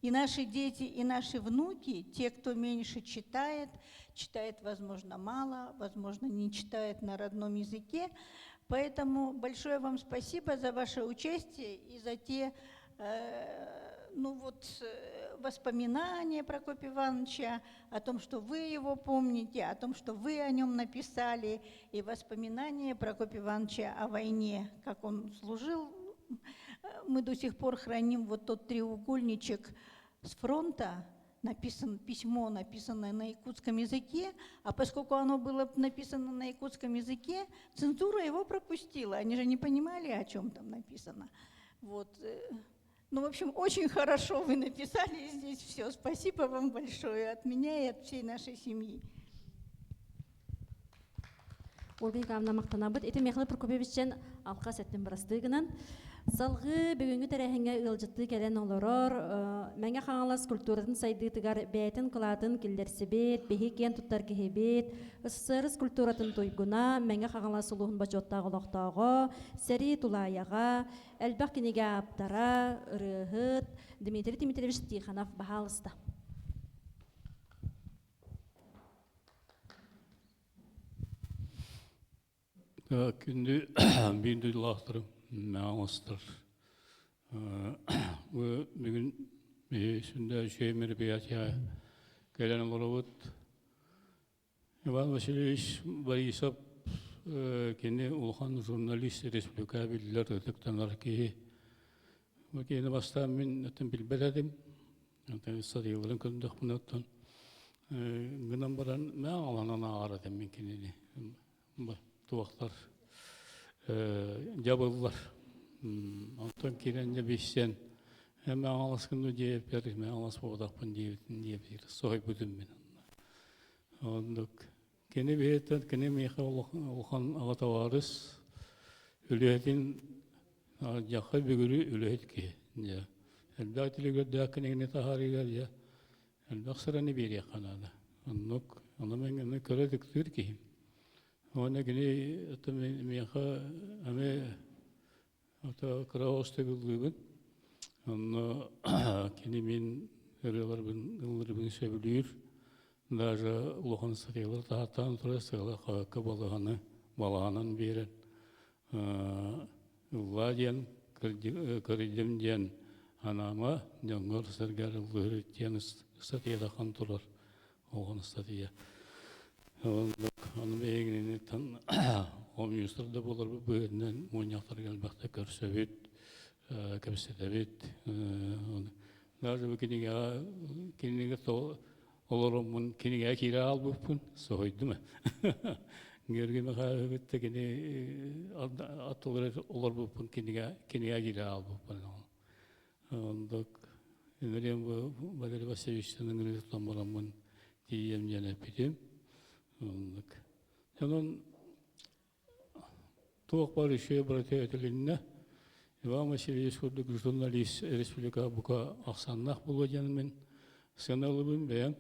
и наши дети, и наши внуки, те, кто меньше читает, читает, возможно, мало, возможно, не читает на родном языке. Поэтому большое вам спасибо за ваше участие и за те ну вот, э, воспоминания Прокопия Ивановича о том, что вы его помните, о том, что вы о нем написали, и воспоминания Прокопия Ивановича о войне, как он служил. Мы до сих пор храним вот тот треугольничек с фронта, написан письмо, написанное на якутском языке, а поскольку оно было написано на якутском языке, цензура его пропустила. Они же не понимали, о чем там написано. Вот. Ну, в общем, очень хорошо вы написали здесь все. Спасибо вам большое от меня и от всей нашей семьи. Ольга Николаевна махтанабыт. Ити Михаил Прокопьевичтен алқас эттин бырастыы гынан. Салгыы бүгүҥҥү тэрээһиҥҥэ ыалдьыттыы кэлэн олорор Мэҥэ Хаҥалас культуратын сайдыытыгар бэйэтин кылаатын киллэрсибит, биһи киэн туттар киһибит, СССР культуратын туйгуна, Мэҥэ Хаҥалас улууһун бочуоттаах олохтооҕо, сэрии тулаайаҕа, элбэх кинигэ ааптара, ырыаһыт Дмитрий Дмитриевич Тихонов баһаалыста. Күндү биир дойдулаахтарым, оҥостор. Бу бүгүн биһи сүндэ үчүгэй мероприятие кэлэн олоробут. Иван Васильевич Борисов кини улахан журналист, республика биллэр ытыктанар киһи. Бу киһини бастаан мин оттон билбэт этим. Оттон сатыыларын көрдөхпүнэ оттон гынан баран мэ аҕаланан ааҕар этим мин кинини. Туохтар дьабыллар. Онтон киирэн дьэ билсэн эмэ аҥаласкын дуу диэбиппэр эмэ аҥалас буолбатахпын диэбитин диэбитигэр соһуйбутум мин. Оннук кини бэйэтин кини миэхэ улахан аҕа табаарыс үлэһитин дьахха бүгүрү үлэһит киһи дьэ элбэх түлүгэрдээх кинигини таһаарыыга дьэ элбэх сыраны биэриэххэ наада оннук ону мен көрө түктүүр киһим уонна кини миэхэ эмиэ ото кыра оҕустук онно кини мин ырыаларбын ыллырбын сөбүлүүр даже улахан сатыылар таһаттаан турар сыала хаһыакка балаһаны балаһанан биэрэн ыллаа диэн көрүдүм диэн анаама дьоҥҥор сэргэр ыллыыр диэн ыстатыйадахан турар оҕон ыстатыйа ону биһигиниттэн хомуньуустар да буоларбыт быһыытынан мунньахтарга элбэхтэ көрсөбүт кэпсэтэбит даже бу кинигэҕэ кинигэ олороммун кинигэҕэ киирэ хаалбыппын соһуйдум Георгий Михайлович кини аттылары олорбуппун кинигэ кинигэ киирэ хаалбыппын Оннук Ынырыам Валерий Васильевичтан ыҥырыы тутан бараммын тиийиэм диэн эппитим. Оннук. Онон туох баар үчүгэй барыта этилиннэ. Иван Васильевич курдук журналист республика бука ахсааннаах буолуо диэн мин сыаналыыбын бэйэм.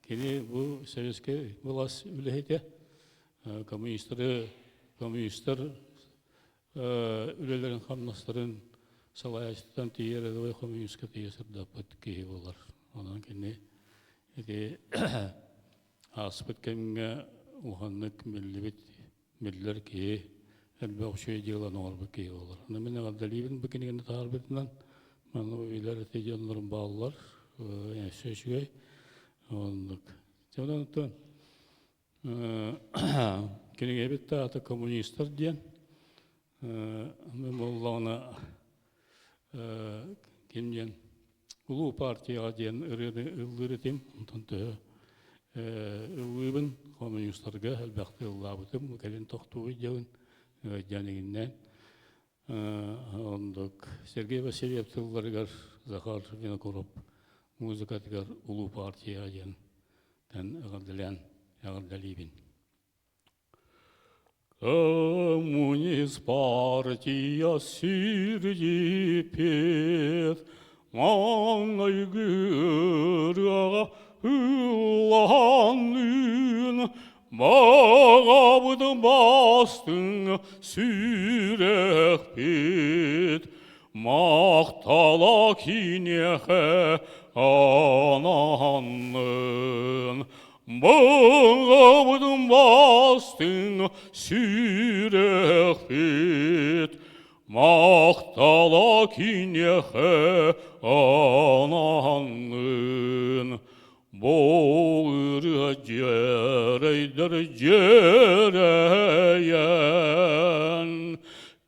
Кини бу советскай былаас үлэһитэ, коммунистары, коммунистар үлэлэрин хамнастарын салайааччыттан тиийэ рядовой коммунистка тиийэ сырдаппыт киһи буолар. Онон кини ити ааспыт кэмҥэ улаханнык биллибит биллэр киһи элбэх үчүгэй дьыаланы оҥорбут киһи буолар. Аны мин эҕэрдэлиибин бу кинигэни таһаарбытынан манна билэр ити дьоннорум бааллар өссө үчүгэй оннук. Онон Кинигэбит аата «Коммунистар» диэн. Мен буоллаҕына ким диэн Улуу партияҕа диэн ырыаны ыллыыр этим. Онтон төһө ыллыыбын коммунистарга элбэхтик ыллаабытым. Кэлин тохтууй диэн дьаныгыннан. Оннук Сергей Васильев тылларыгар Захар Винокуров музыкатыгар Улуу партия диэн эҕэрдэлээн эҕэрдэлиибин. Коммунист партия сирдиппит, маҥнайгы ырыаҕа ыллаһанныын Баҕабыт бастыҥ сүрэхпит, махтала киниэхэ ананнын. Баҕабыт бастыҥ сүрэхпит, Махтала киниэхэ ананнын, Бу ырыа дьиэрэйдэр дьиэрэйэн,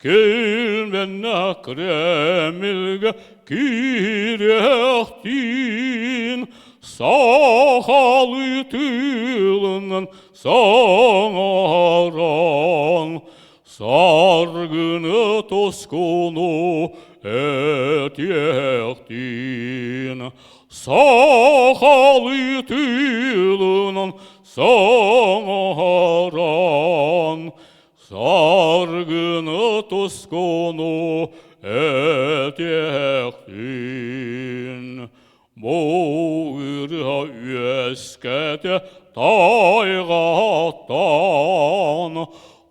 Килбэннэ Кремльгэ киириэхтиин, Сахалыы тылынан саҥаран, Саргыны тускуну этиэхтиин, Сахалыы тылынан саҥаран, Саргыны тускуну этиэхтиин. Бу ырыа үөскэтэ тайҕаттан,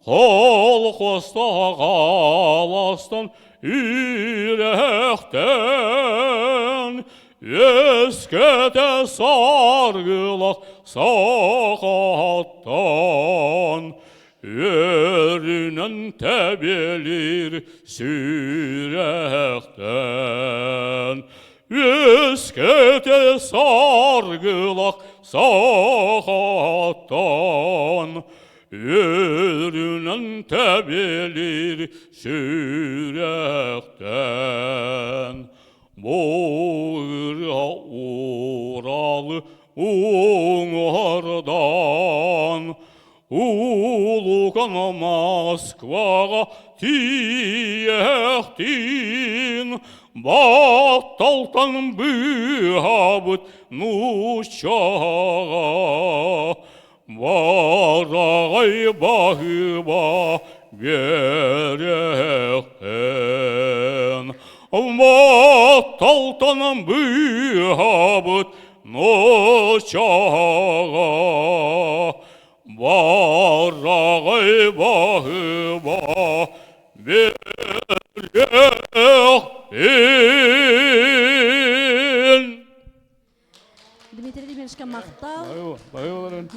Колхозтаҕаластан үрэхтэн, Үөскэтэ саргылах сахаттан, Үөрүнэн тэбиэлиир сүрэхтэн, Үөскэтэ саргылах сахаттан, Үөрүнэн тэбиэлиир сүрэхтэн. Бу ырыа Уралы уҥуордан, Улукан Москваҕа тиийэхтиин, Батталтан быыһаабыт нууччаҕа Бараҕай баһыыба биэриэхтин. Батталтан быыһаабыт нууччаҕа Бараҕай баһыыба биэриэхтин. Дмитрий Дмитриевичка махтал. Байыларын.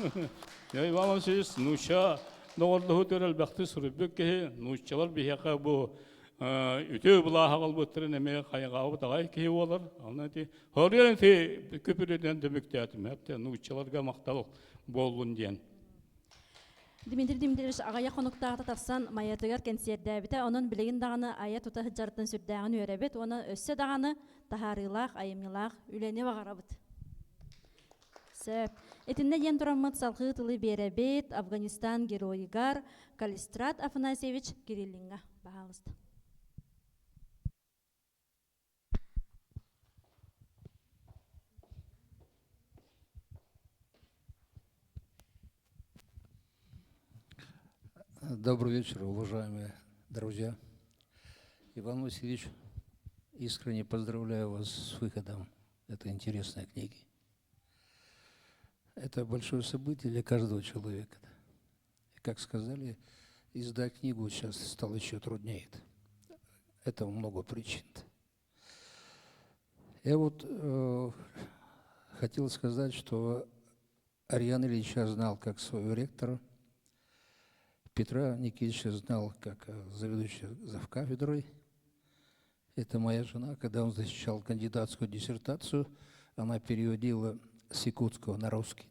Я Иван Васильевич нуучча доҕордоһуу төрөлбөхтү суруйбут киһи нууччалар биһиэхэ бу үтүө былааһа ылбыттарын эмиэ хайҕаабыт аҕай киһи буолар. Онон ити хоруйан ити күпүрүнэн түмүктээтим. Эптэ нууччаларга махтал буоллун диэн. Дмитрий Дмитриевич аҕыйах хонуктааҕыта тахсан Майатыгар кэнсиэрдээбитэ. Онон билигин даҕаны айа тута сылдьарыттан сүрдээҕин үөрэбит уонна өссө даҕаны таһаарыылаах, айымньылаах үлэни баҕарабыт. Сөп. Итиннэ диэн тураммыт салҕыы тылы биэрэбит Афганистан геройыгар Калистрат Афанасьевич Кириллиҥҥа. Баһаалыста. Добрый вечер, уважаемые друзья. Иван Васильевич, искренне поздравляю вас с выходом этой интересной книги. Это большое событие для каждого человека. И, как сказали, издать книгу сейчас стало еще труднее. Этому много причин. Я вот э, хотел сказать, что Ариан Ильича знал как своего ректора, Петра Никитича знал как э, заведующего завкафедрой. Это моя жена, когда он защищал кандидатскую диссертацию, она переводила с якутского на русский.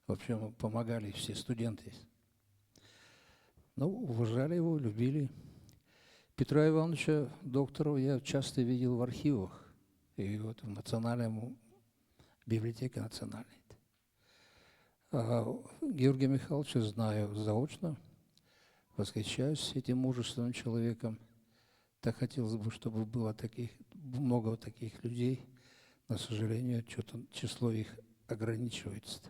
В общем, помогали все студенты. Ну, уважали его, любили. Петра Ивановича Докторова я часто видел в архивах. И вот в Национальном библиотеке национальной. А Георгия Михайловича знаю заочно, восхищаюсь этим мужественным человеком. Так хотелось бы, чтобы было таких, много таких людей. Но, к сожалению, что-то число их ограничивается.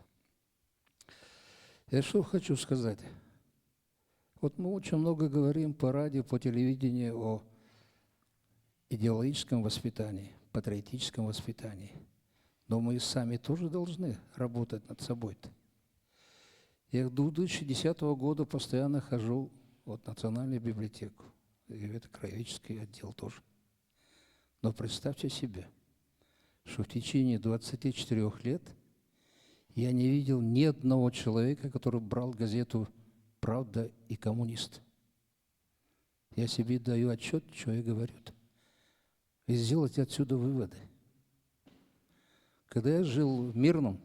Я что хочу сказать. Вот мы очень много говорим по радио, по телевидению о идеологическом воспитании, патриотическом воспитании. Но мы сами тоже должны работать над собой-то. Я с 2010 года постоянно хожу вот, в Национальную библиотеку. И это краеведческий отдел тоже. Но представьте себе, что в течение 24 лет я не видел ни одного человека, который брал газету «Правда» и «Коммунист». Я себе даю отчет, что я говорю. -то. И сделать отсюда выводы. Когда я жил в Мирном,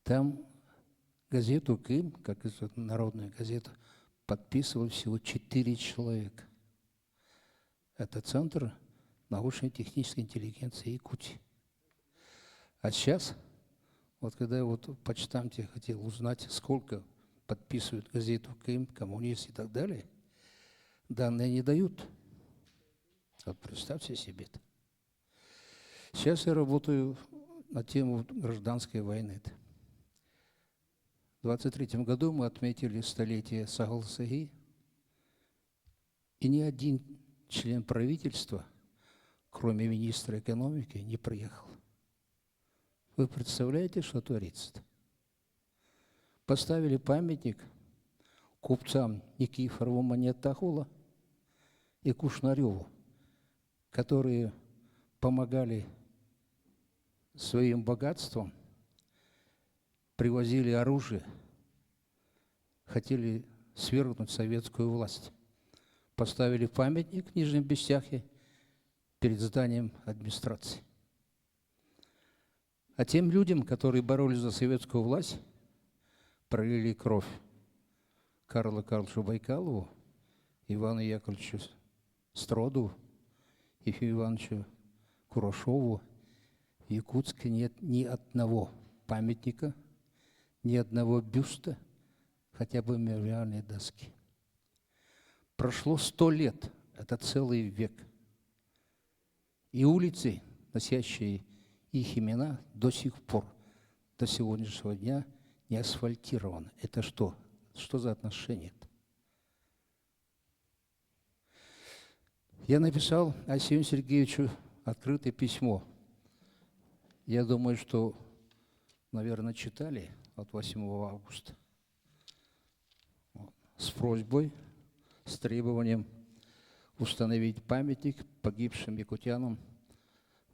там газету «Кым», как это народная газета, подписывал всего четыре человека. Это Центр научно-технической интеллигенции Якутии. А сейчас, вот когда я вот в почтамте хотел узнать, сколько подписывают газету «Кым», «Коммунист» и так далее, данные не дают. Вот представьте себе это. Сейчас я работаю на тему гражданской войны. В 23 году мы отметили столетие Сагалсаги, и ни один член правительства, кроме министра экономики, не приехал. Вы представляете, что творится-то? Поставили памятник купцам Никифорову Монетахула и Кушнареву, которые помогали своим богатством, привозили оружие, хотели свергнуть советскую власть. Поставили памятник в Нижнем Бестяхе перед зданием администрации. А тем людям, которые боролись за советскую власть, пролили кровь Карлу Карловичу Байкалову, Ивану Яковлевичу Строду, Ефиму Ивановичу Курашову. В Якутске нет ни одного памятника, ни одного бюста, хотя бы мемориальной доски. Прошло сто лет, это целый век. И улицы, носящие их имена, до сих пор, до сегодняшнего дня не асфальтированы. Это что? Что за отношение -то? Я написал Асею Сергеевичу открытое письмо. Я думаю, что, наверное, читали от 8 августа. С просьбой, с требованием установить памятник погибшим якутянам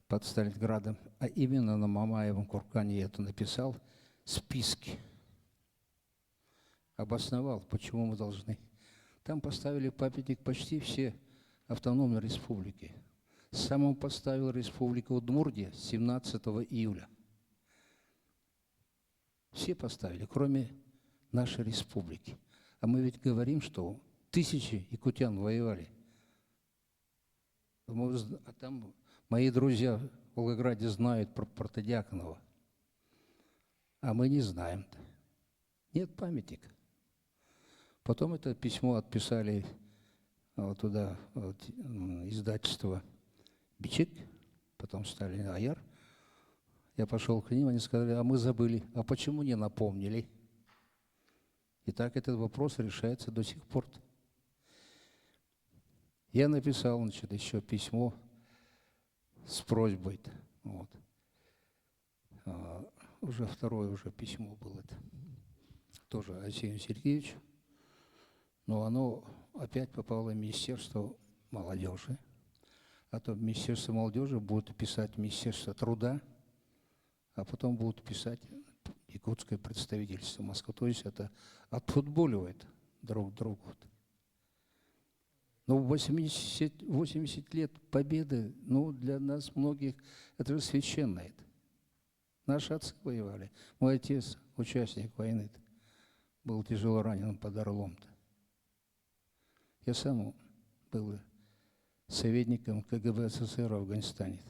под Сталинградом, а именно на Мамаевом кургане я это написал, списки. Обосновал, почему мы должны. Там поставили памятник почти все автономные республики. Сам он поставил республику Удмуртия 17 июля. Все поставили, кроме нашей республики. А мы ведь говорим, что тысячи якутян воевали. А там мои друзья в Волгограде знают про Протодьяконова. А мы не знаем. -то. Нет памятника. Потом это письмо отписали вот туда, вот, издательство Бичик, потом стали Аяр. Я пошел к ним, они сказали, а мы забыли. А почему не напомнили? И так этот вопрос решается до сих пор. Я написал, значит, еще письмо с просьбой. Вот. А, уже второе уже письмо было это. Тоже Арсению Сергеевичу. Но оно опять попало в Министерство молодежи. А то Министерство молодежи будет писать Министерство труда, а потом будут писать якутское представительство Москвы. То есть это отфутболивает друг другу. Но 80, 80 лет победы, ну, для нас многих, это же священное. Наши отцы воевали. Мой отец, участник войны, был тяжело ранен под Орлом-то. Я сам был советником КГБ СССР в Афганистане.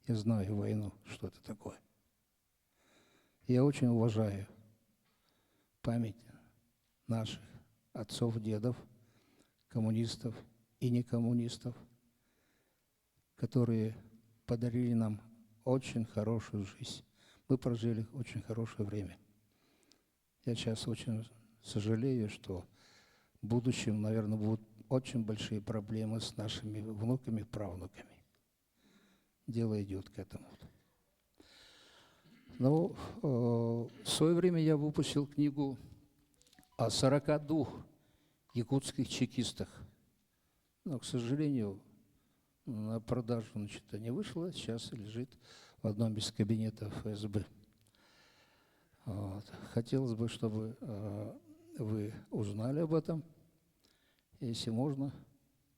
Я знаю войну, что это такое. Я очень уважаю память наших отцов, дедов, коммунистов и некоммунистов, которые подарили нам очень хорошую жизнь. Мы прожили очень хорошее время. Я сейчас очень сожалею, что в будущем, наверное, будут очень большие проблемы с нашими внуками, правнуками. Дело идет к этому. Ну, в свое время я выпустил книгу о 42 якутских чекистах. Но, к сожалению, на продажу значит, не вышло. Сейчас лежит в одном из кабинетов ФСБ. Вот. Хотелось бы, чтобы вы узнали об этом. Если можно,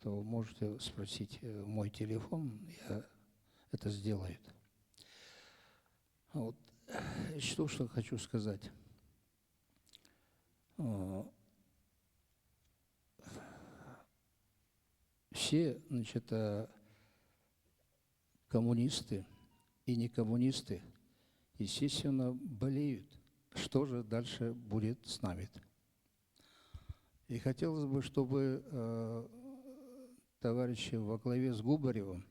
то можете спросить э, мой телефон, я это сделаю. Вот. Что, что хочу сказать. Все, значит, э, коммунисты и не коммунисты, естественно, болеют. Что же дальше будет с нами? И хотелось бы, чтобы э, товарищи во главе с Губаревым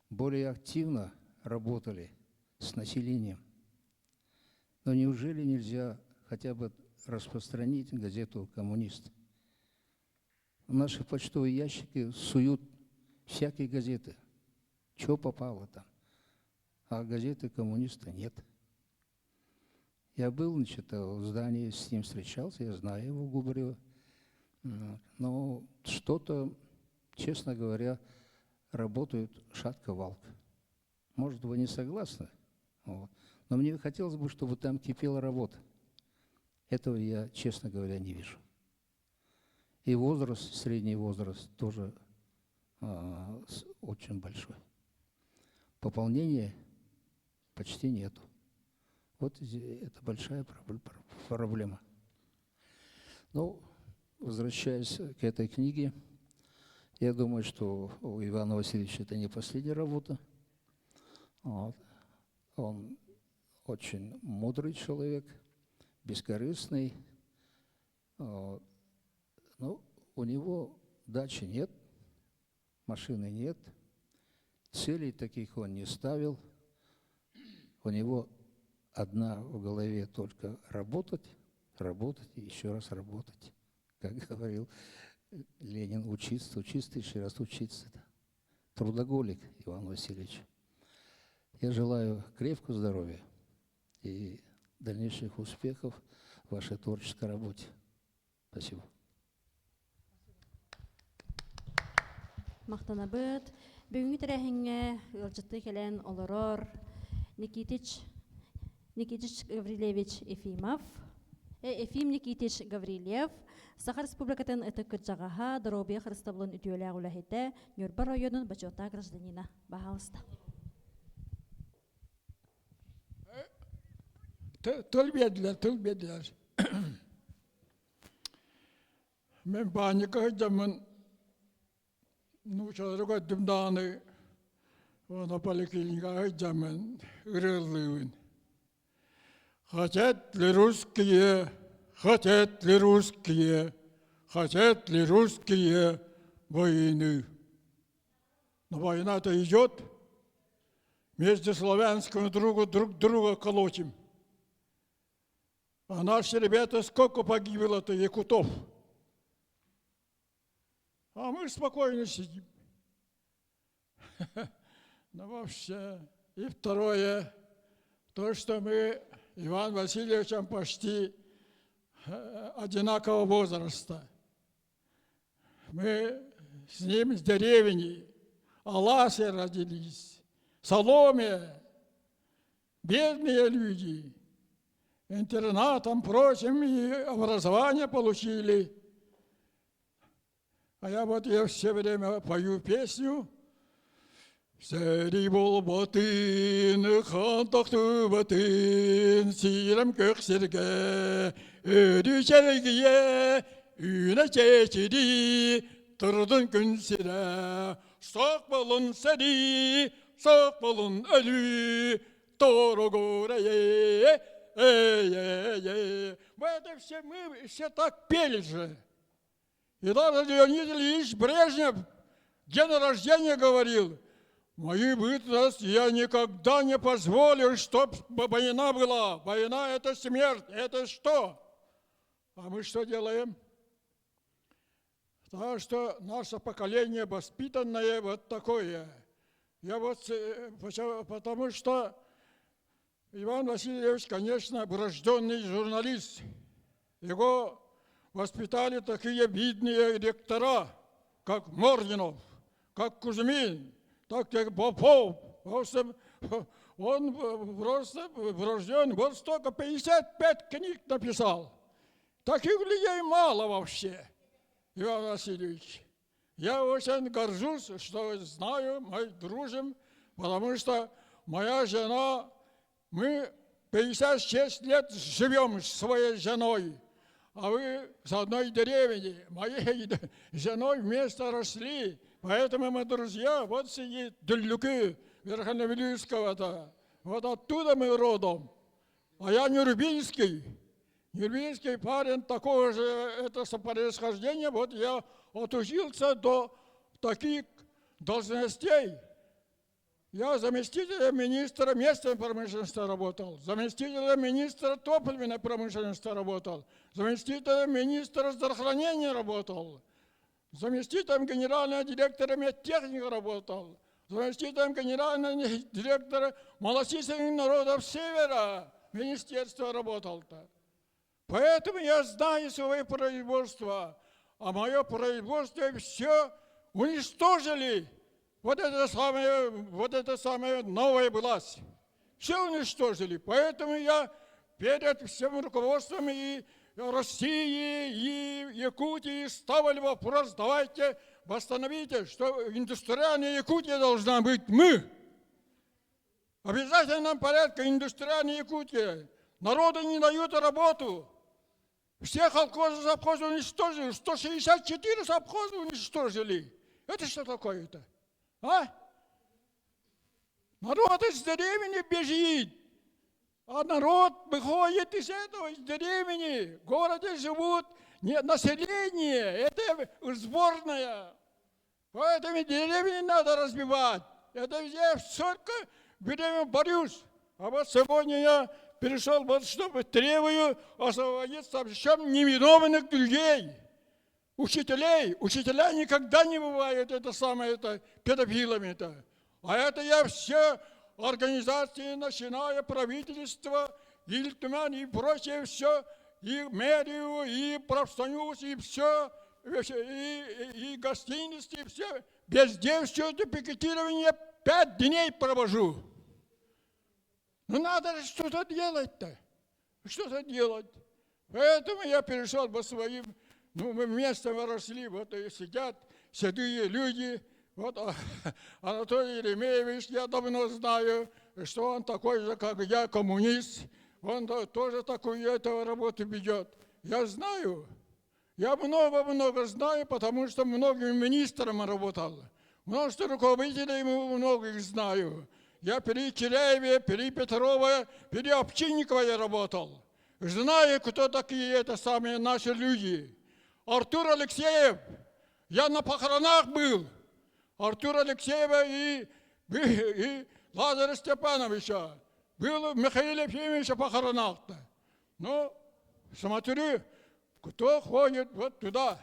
более активно работали с населением. Но неужели нельзя хотя бы распространить газету «Коммунист»? В наши почтовые ящики суют всякие газеты. Чего попало там? А газеты «Коммуниста» нет. Я был, значит, в здании, с ним встречался, я знаю его, Губарева. Но что-то, честно говоря, работает шатко-валко. Может, вы не согласны, вот. но мне хотелось бы, чтобы там кипела работа. Этого я, честно говоря, не вижу. И возраст, средний возраст тоже а, очень большой. Пополнения почти нету. Вот это большая проблема. Ну, возвращаясь к этой книге, я думаю, что у Ивана Васильевича это не последняя работа. Вот. Он очень мудрый человек, бескорыстный. Вот. Ну, у него дачи нет, машины нет, целей таких он не ставил. У него одна в голове только работать, работать и еще раз работать. Как говорил Ленин, учиться, учиться, еще раз учиться. Трудоголик Иван Васильевич. Я желаю крепкого здоровья и дальнейших успехов в вашей творческой работе. Спасибо. Махтанабыт. Бүгүҥҥү тэрээһиҥҥэ ыалдьыттыы кэлэн олорор Никитич Никитич Гаврильевич Ефимов, э, Ефим Никитич Гаврильев, Саха Республикатын ытык кырдьаҕаһа, доруобуйа харыстабылын үтүөлээх үлэһитэ, Ньурба районун бочуоттаах гражданина. Баһаалыста. Тыл биэрдилэр, тыл биэрдилэр. Мен баанньыкка сылдьаммын нуучалары көрдүм даҕаны уонна поликлиникаҕа сылдьаммын ырыаллыыбын. Хотят ли русские, хотят ли русские, хотят ли русские войны? Но война-то идет. Между славянским другу друг друга колотим. А наши ребята сколько погибло-то якутов? А мы спокойно сидим. Ну вообще. И второе, то, что мы Иван Васильевичем почти э, одинакового возраста. Мы с ним с деревни Аласе родились, Соломе, бедные люди, интернатом, прочим, и образование получили. А я вот я все время пою песню Сэрии буолбатын, хаан тохтубатын, сирэм көх сиргэ, өрүү чэлгийэ, үүнэ чэчирии, турдун күн сирэ, суох буолун сэрии, суох буолун өлүү, торугурайы, эй-эй-эй. Мы это все, мы все так пели же. И даже Леонид Ильич Брежнев день рождения говорил, мои бытность я никогда не позволю, чтоб война была. Война – это смерть, это что? А мы что делаем? Так что наше поколение воспитанное вот такое. Я вот, э, потому что Иван Васильевич, конечно, врожденный журналист. Его воспитали такие видные ректора, как Мординов, как Кузьмин, так как Попов. Он просто врожден, вот столько, 55 книг написал. Таких людей мало вообще. Иван Васильевич. Я очень горжусь, что знаю, мы дружим, потому что моя жена, мы 56 лет живем с своей женой, а вы с одной деревни, моей женой вместе росли, поэтому мы друзья. Вот сидит Дюллюки Верхневилюйского-то, вот оттуда мы родом. А я Нюрбинский, Нюрбинский парень такого же это происхождения, вот я отучился до таких должностей. Я заместителем министра местной промышленности работал, заместителем министра топливной промышленности работал, заместителем министра здравоохранения работал, заместителем генерального директора медтехники работал, заместителем генерального директора малочисленных народов Севера министерства работал-то. Поэтому я знаю свое производство, а мое производство все уничтожили. Вот это самое, вот это самое новая власть. Все уничтожили. Поэтому я перед всем руководством и России, и Якутии ставили вопрос, давайте восстановите, что индустриальная Якутия должна быть мы. В обязательном порядке индустриальная Якутия. Народу не дают работу. Все колхозы, совхозы уничтожили. 164 совхоза уничтожили. Это что такое-то? А? Народ из деревни бежит. А народ выходит из этого, из деревни. В городе живут не, население. Это сборная. Поэтому деревни надо разбивать. Это я столько время борюсь. А вот сегодня я перешел, вот чтобы требую освободиться всем невиновных людей, учителей. Учителя никогда не бывают это самое, это, педофилами-то. А это я все организации, начиная правительство, Ильтуман и прочее все, и мэрию, и профсоюз, и все, и, и, и гостиницы, и все. Везде все это пикетирование пять дней провожу. Ну надо же что-то делать-то. Что-то делать. Поэтому я перешел по своим, ну мы вместе выросли, вот и сидят седые люди. Вот Анатолий Еремеевич, я давно знаю, что он такой же, как я, коммунист. Он тоже такую эту работу ведет. Я знаю. Я много-много знаю, потому что многими министрами работал. Множество руководителей многих знаю. Я при Киряеве, при Петрове, при Овчинникове я работал. Знаю, кто такие это самые наши люди. Артур Алексеев, я на похоронах был. Артура Алексеева и, и, и Лазаря Степановича. Был Михаил Ефимовича похоронах-то. Ну, смотрю, кто ходит вот туда.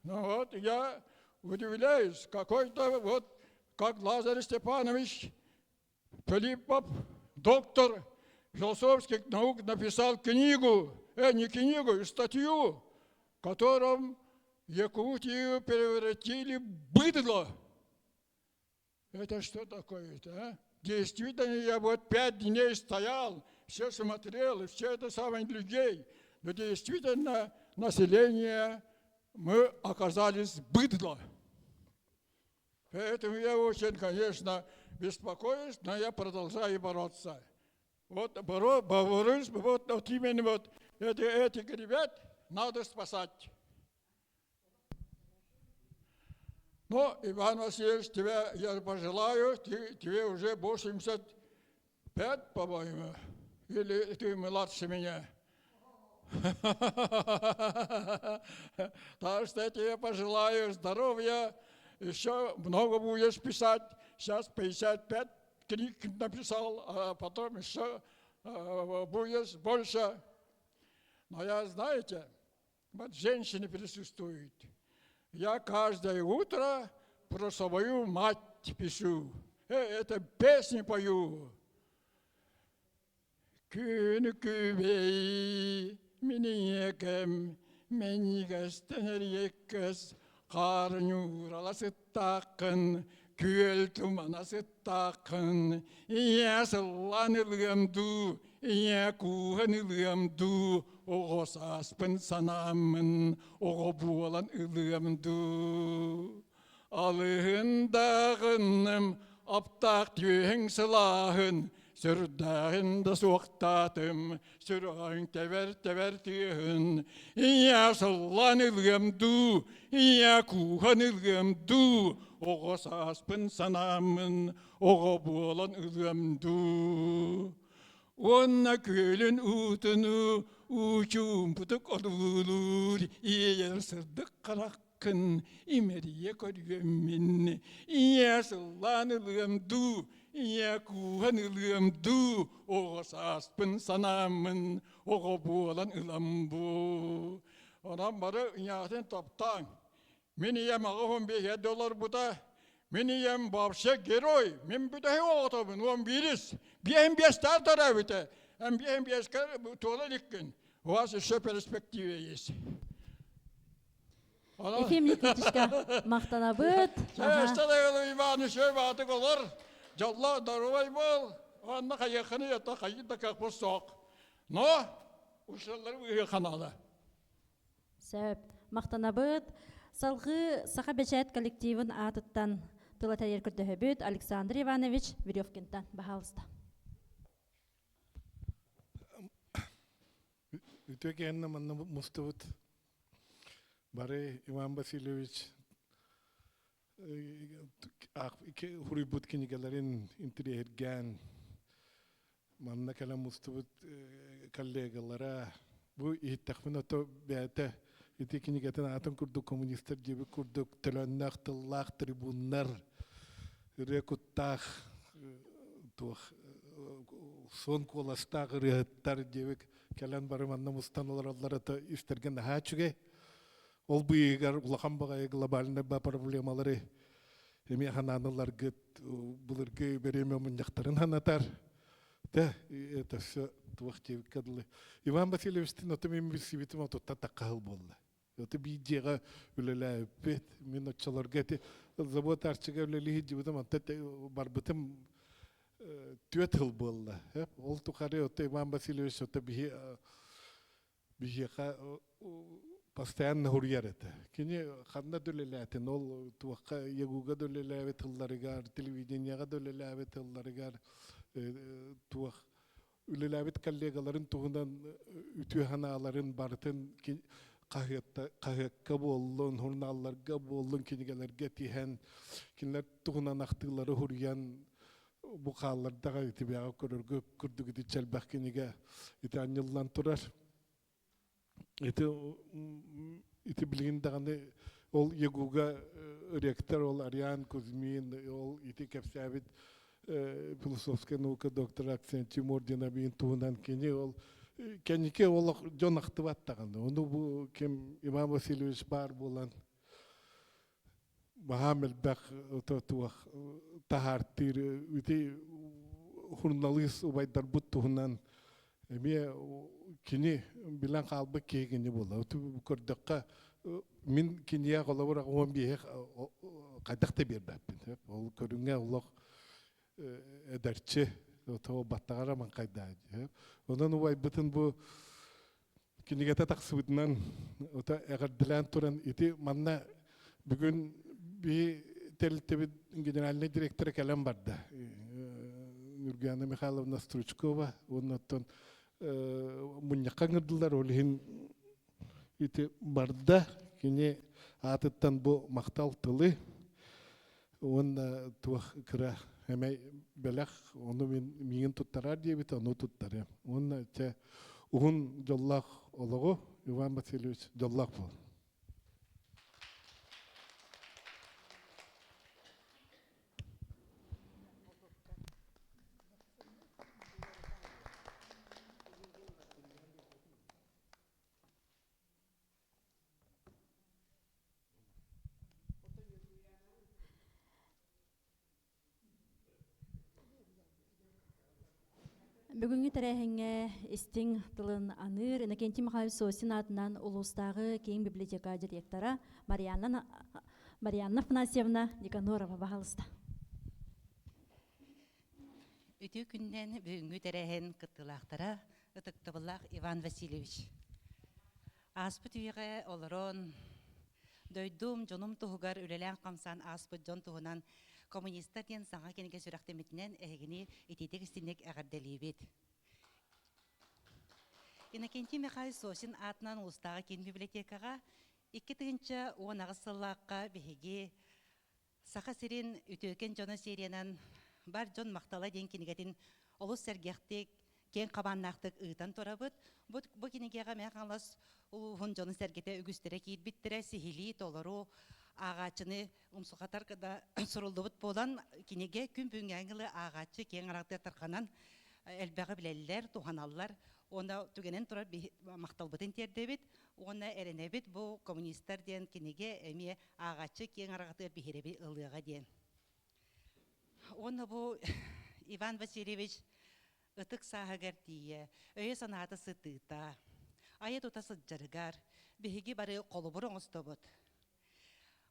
Ну вот, я удивляюсь, какой-то вот, как Лазарь Степанович Филиппов, доктор философских наук, написал книгу, э, не книгу, статью, в котором Якутию превратили в быдло. Это что такое-то, а? Действительно, я вот пять дней стоял, все смотрел, и все это самое людей. Но действительно, население, мы оказались быдло. Поэтому я очень, конечно, беспокоюсь, но я продолжаю бороться. Вот боро, борюсь, вот, вот именно вот эти, этих ребят надо спасать. Но, Иван Васильевич, тебя я пожелаю, ты, тебе уже 85, по-моему, или ты младше меня. Так что я тебе пожелаю здоровья, еще много будешь писать. Сейчас 55 книг написал, а потом еще будешь больше. Но я, знаете, вот женщины присутствуют. Я каждое утро про свою мать пишу. Это песни пою. Күн күбэй мин ийэкэм минньигэстэн эриэккэс хаар ньуурала сыттааххын күөл тумана сыттааххын ийэ сыллаан ылыам дуу Ийэ кууһан ылыам дуу, оҕо сааспын санааммын оҕо буолан ылыам дуу. Алыһын даҕынным, аптаах түөһүҥ сылааһын, сүрдээҕин да суохтаатым, сүрэҕиҥ тэбэр-тэбэр тыаһын. Ийэ сыллан ылыам дуу, ийэ кууһан ылыам дуу, оҕо сааспын санааммын оҕо буолан ылыам дуу. Уонна күөлүн уутунуу уу-чуумпутук одуулуур иэйэр сырдык хараххын имэрийэ көрүөм Ийэ сыллаан ылыам дуу, ийэ кууһан ылыам дуу, оҕо сааспын санааммын оҕо буолан ылам бу. Онон бары ийэҕитин таптааҥ. Мин ийэм 85 долларбыта. Мин ийэм вообще герой. Мин бүтэһик оҕотобун, 11-ис. Биэһин биэстээх төрөөбүтэ. Эн биэһин биэскэ туола иликкин. У вас еще перспектива есть. Ефим Никитичка махтанабыт. Иван еще баатык олор. Дьолло здоровай бол. Онно хайыахханы ята хайы да кахпыс соқ. Но ушаллары ыһыаханаала. Сөп. Махтанабыт. Салгыы Саха бэчээт коллективын аатыттан тыл этэригэр көрдөһөбүт Александр Иванович Веревкинтан. Баһаалыста. Үтүө киһиннэ манна мустубут бары Иван Васильевич хуруйбут кинигэлэрин интириэһиргээн Манна кэлэн мустубут коллегалара бу иһиттэхпинэ ото бэйэтэ ити кинигэтин аатын курдук коммунистар диэбит курдук төлөннөөх тыллаах трибуннар ырыа куттаах туох суон куоластаах ырыаһыттар диэбит кэлэн бары манна мустан олороллор ото истэргэ наһаа үчүгэй. Ол быыһыгар улахан баҕайы глобальнай проблемалары эмиэ ханаан ыларгыт былыргы бэриэмэ мунньахтарын санатар. Да, это все туох диэбиккэ дылы. Иван Васильевичтин ото мин билсибитим отуттан тахха буолла. Ото биир дьиэҕэ үлэлээбиппит. Мин оччолорго эти завод арчыга үлэлии сылдьыбытым, онтон барбытым түөрт сыл буолла. Ол тухары ото Иван Васильевич ото биһи биһиэхэ постоянно суруйар этэ. Кини ханна да үлэлээтин, ол туохха ЯГУга да үлэлээбит тылларыгар, телевидениеҕа да үлэлээбит тылларыгар туох үлэлээбит коллегаларын туһунан үтүө санааларын барытын хаһыакка буоллун, журналларга буоллун, кинигэлэргэ тиһэн, кинилэр туһунан ахтыылары суруйан бу хааллардаҕа итибэҕэ көрөргө курдук ити элбэх кинигэ ити анньыллан турар. Ити ити билигин даҕаны ол ЯГУга ректор ол Ариан Кузьмин ол ити кэпсээбит философскай наука доктора Аксентий Мординабин туһунан кини ол кэнники ол дьон ахтыбат даҕаны. Ону бу ким Иван Васильевич баар буолан баһаам элбэх туох таһаартыыр ити хурналыыс убайдарбыт туһунан эмиэ кини билэн хаалбыт киһи кини буолла. Көрдөххө мин кинигэ холобур 15 хайдах да биэрбэппин. Ол көрүҥэ олох эдэрчи баттаҕара маҥхайдаа. Онон убайбытын бу кинигэтэ тахсыбытынан ото эҕэрдэлээн туран ити манна бүгүн биһи тэрилтэбит генеральнай директора кэлэн барда Нюргана Михайловна Стручкова уонна оттон мунньахха ыҥырдылар ол иһин ити барда кини аатыттан бу махтал тылы уонна туох кыра эмэй бэлэх ону мин миигин туттараар диэбит ону туттарыам уонна чэ уһун дьоллоох олоҕу Иван Васильевич дьоллоох буол Бүгүҥҥү тэрээһиҥҥэ истиҥ тылын аныыр Иннокентий Михайлович Сосин аатынан улуустааҕы киин библиотека директора Марианна Марианна Афанасьевна Никанорова баһаалыста. Үтүө күннэн бүгүҥҥү тэрээһин кыттыылаахтара ытыктабыллаах Иван Васильевич. Ааспыт үйэҕэ олорон, дойдум, дьонум туһугар үлэлээн-хамсаан ааспыт дьон туһунан «Коммунистар» диэн саҥа кинигэ сүрэхтэммитинэн эһигини итиитик-истиҥник эҕэрдэлиибит. Иннокентий Михайлович Сосин аатынан улуустааҕы киин библиотекаҕа 2018 сыллаахха биһиги Саха сирин үтүөкэн дьоно сериянан Бар дьон махтала диэн кинигэтин олус сэргэхтик, киэҥ хабааннаахтык ыытан турабыт. Бу, бу кинигэҕэ Мэҥэ Хаҥалас улууһун дьоно-сэргэтэ үгүстэрэ киирбиттэрэ, сиһилии толору ааҕааччыны умсухатар да суруллубут буолан, кинигэ күн бүгүҥҥээҥи ылы ааҕааччы киэҥ араҥатыгар тарҕанан элбэҕи билэллэр, туһаналлар. Уонна түгэнэн турар махталбытын тиэрдэбит уонна эрэнэбит бу «Коммунистар» диэн кинигэ эмиэ ааҕааччы киэҥ араҕатыгар биһирэби ылыаҕа диэн. Уонна бу Иван Васильевич ытык сааһыгар тиийэ өйө-санаата сытыыта, айа-тута сылдьарыгар биһиги бары холобур оҥостобут,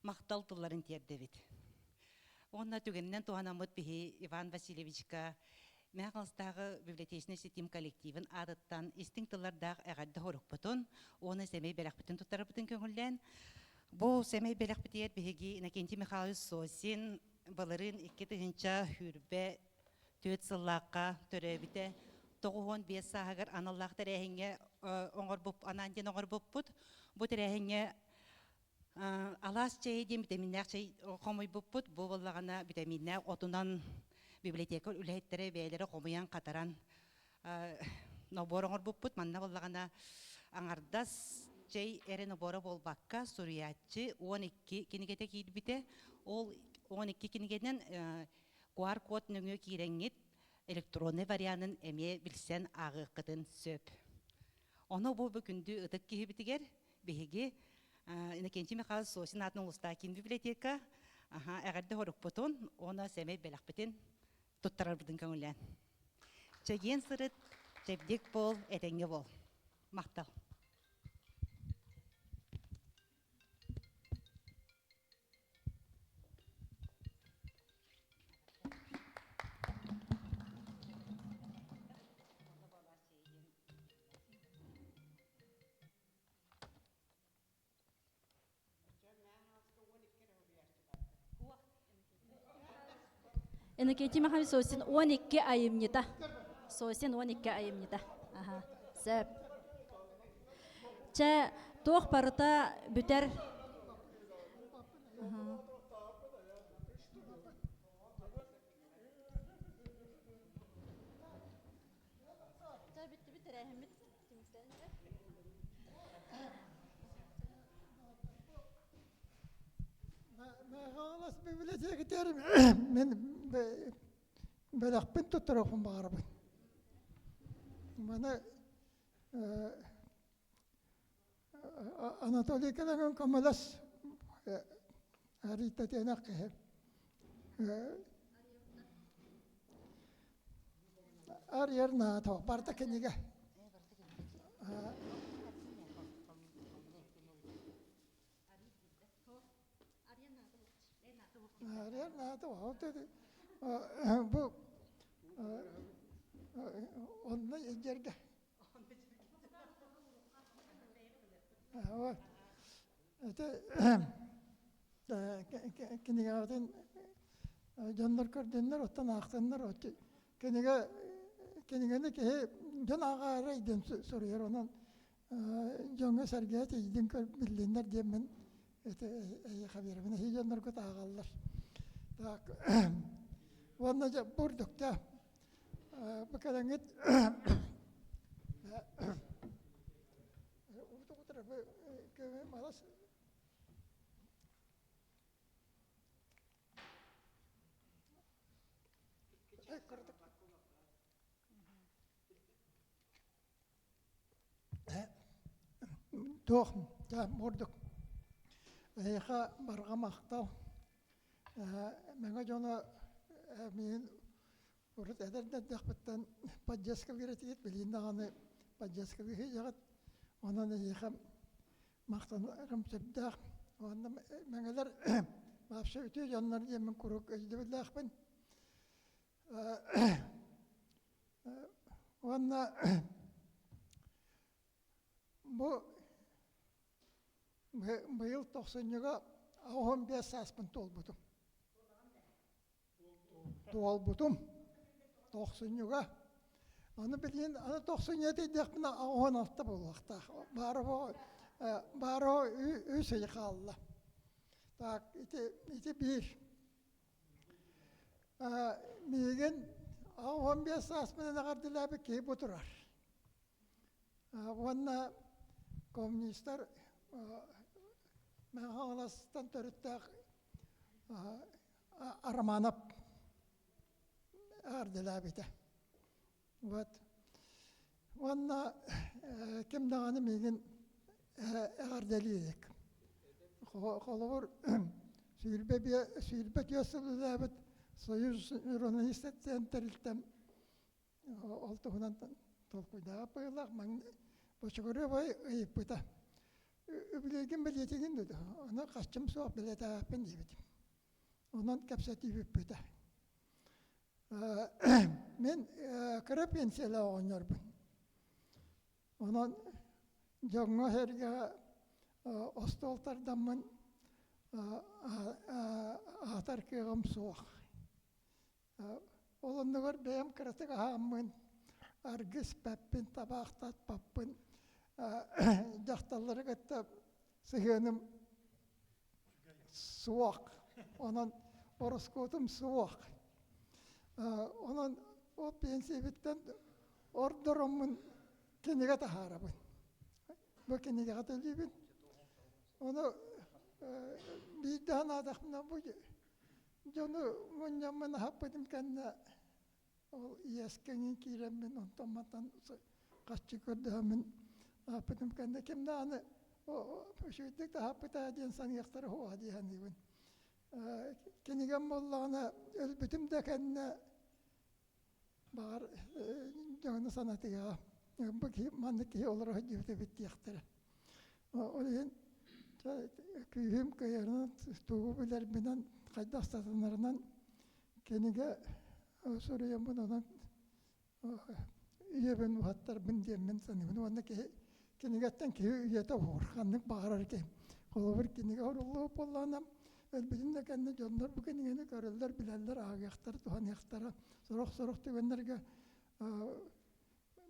махтал тылларын тиэрдэбит. Уонна түгэнинэн туһанаммыт биһи Иван Васильевичка Мэҥэ Хаҥаластааҕы библиотечнай ситим коллективын аатыттан истиҥ тыллардаах эҕэрдэ хорукпутун уонна сэмэй бэлэхпитин туттарарбытын көҥүллээн, бу сэмэй бэлэхпитигэр биһиги Иннокентий Михайлович Сосин былырыын 2024 сыллаахха төрөөбүтэ 95 сааһыгар аналлаах тэрээһиҥҥэ оҥорбуп анаан диэн оҥорбуппут. Бу тэрээһиҥҥэ Алаас чэйи диэн битэмииннээх чэй хомуйбуппут. Бу буоллаҕына битэмииннээх отунан библиотека үлэһиттэрэ бэйэлэрэ хомуйан хатаран нобуор оҥорбуппут. Манна буоллаҕына аҥардас чэй эрэ нобуора буолбакка суруйааччы 12 кинигэтэ киирбитэ. Ол 12 кинигэнэн QR-код нөҥүө киирэҥҥит электроннай варианын эмиэ билсэн ааҕыаххытын сөп. Ону бу күндү ытык киһибитигэр Биһиги Иннокентий Михайлович Сосин аатын улуустаах киин библиотека эҕэрдэ хорукпутун уонна сэмэй бэлэхпитин туттарарбытын көҥүллээн. Чэгиэн сырыт, чэбдик буол, этэҥҥэ буол. Махтал. Иннокентий Михайлович Сосин 12 айымньыта. Сосин 12 айымньыта. Аха, сөп. Чэ, туох барыта бүтэр. Чэ, бүттүбүт тэрээһиммит Хаҥалас библиотекатыгар мин бэлэхпин туттарыахпын баҕарабын. Маны Анатолий кэлэн көмөлөс Рита тиэнэх киһи. Арыйар наата барда кинигэ. Арыйар наата бу онно илдьэргэ. Это кинигэҕитин дьоннор көрдүннэр, оттон аахтыннар. Кинигэ кинигэни киһи дьон ааҕаары диэн суруйар. Онон дьоҥҥо-сэргэҕэ тиийдин биллиннэр диэммин это эйиэхэ биэрэбин. Эһиги дьонноргут ааҕаллар. Так уонна дьэ бурдукта бу кэлэҥҥит Туох бурдук эһиэхэ барҕа махтал Мэҥэ дьоно миин Урут эдэр да эрдэхпиттэн поддержкалыыр этигит, билигин даҕаны поддержкалыы сылдьаҕыт. Онон эһиэхэ махтанарым сүрдээх. Уонна мэҥэлэр вообще үтүө дьоннор диэммин куруук өйдөбүллээхпин. Уонна бу быйыл тохсунньуга 15 сааспын туолбутум. Туолбутум. Тохсунньуга. Аны билигин аны тохсунньу этийдэхпинэ 16 буолуохтаах. Баара баара үс ый хаалла. Так, ити, ити биир. Миигин 15 сааспынан эҕэрдэлээбит киһи бу турар. Уонна коммунистар Мэҥэ Хаҥаластан төрүттээх Романов эҕэрдэлээбитэ. Вот. Уонна ким даҕаны миигин эҕэрдэлии илик. Холобур, 24 сыл үлэлээбит Союз журналистов диэн тэрилтэм ол туһунан толкуйдаабыт быһыылаах. Бочугуревай ыйыппыта. Үбүлүөйгүн бэлиэтигин дуо? Ону хаччым суох бэлиэтээбэппин диэбитим. Онон кэпсэтии бүппүтэ. Мин кыра пенсиялаах оҕонньорбун. Онон дьоҥҥо-сэргэҕэ остуол тардаммын аһатар кыаҕым суох. Ол оннугар бэйэм кыратык аһааммын, аргы испэппин, табаахтатпаппын, дьахталлары кытта сыһыаным суох. Онон ороскуотум суох. Онон ол пенсиябиттэн ордороммун кинигэ таһаарабын. Бу кинигэҕэ төлүүбүн. Ону биирдэ санаатахпына бу дьону мунньаммын аһаппытым кэннэ ол иэскэ киирэммин онтон мантан хаччы көрдөһөммүн аһаппытым кэннэ ким даҕаны үчүгэйдик да аһаппыта диэн саныахтара суоҕа дии саныыбын. Кинигэм буоллаҕына өлбүтүм да кэннэ баҕар дьону санатыаҕа бу киһи маннык киһи олоро сылдьыбыт эбит диэхтэрэ. Ол иһин күүһүм кыайарынан тугу билэрбинэн хайдах сатанарынан кинигэ суруйаммын онон үйэбин уһаттарбын диэммин саныыбын уонна киһи кинигэттэн киһи үйэтэ уһуур ханнык баҕарар киһи холобур кинигэ оруллубут буоллаҕына өлбүтүн да кэннэ дьоннор бу кинигэни көрөллөр билэллэр ааҕыахтара туһаныахтара сорох сорох түгэннэргэ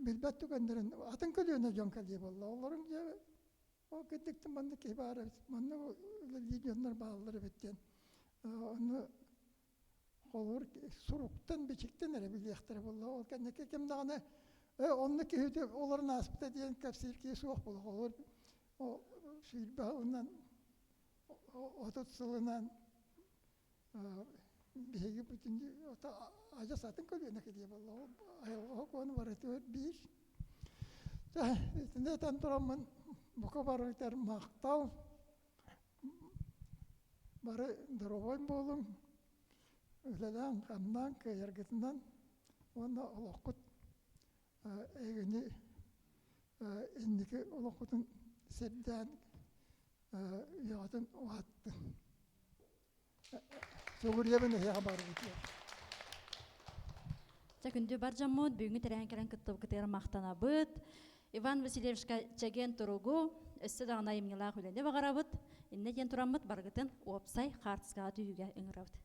билбэт түгэннэрин атын көлүөнэ дьон кэлиэ буолла олорун дьэ ол кырдьыктан маннык киһи баар эбит маннык үлэлиир дьоннор бааллар эбит диэн ону холобур суруктан бичиктэн эрэ билиэхтэрэ буолла ол кэнники ким даҕаны оннук киһи олорон ааспыта диэн кэпсиир киһи суох буолла холобур 20 сылынан 30 сылынан биһиги бүтүн адьас атын көлүөнэ кэлиэ буолла ол айылҕа сокуону барытыгар биир итини этэн тураммын бука барытыгар махтал Бары доруобай буолуҥ, үлэлээн-хамнаан кыайаргытынан уонна олоххут эйгэни инники олоххутун сирдээн үйэҕитин уһаттын. Сүгүрүйэбин эһиэхэ барыбытыгар. Чэ, күндү бар дьоммут, бүгүҥҥү тэрээһин кэлэн кыттыбыккытыгар махтанабыт. Иван Васильевичка чэгиэн туругу, өссө даҕаны айымньылаах үлэни баҕарабыт. Иннэ диэн тураммыт барыгытын уопсай хаартыскаҕа түһүүгэ ыҥырабыт.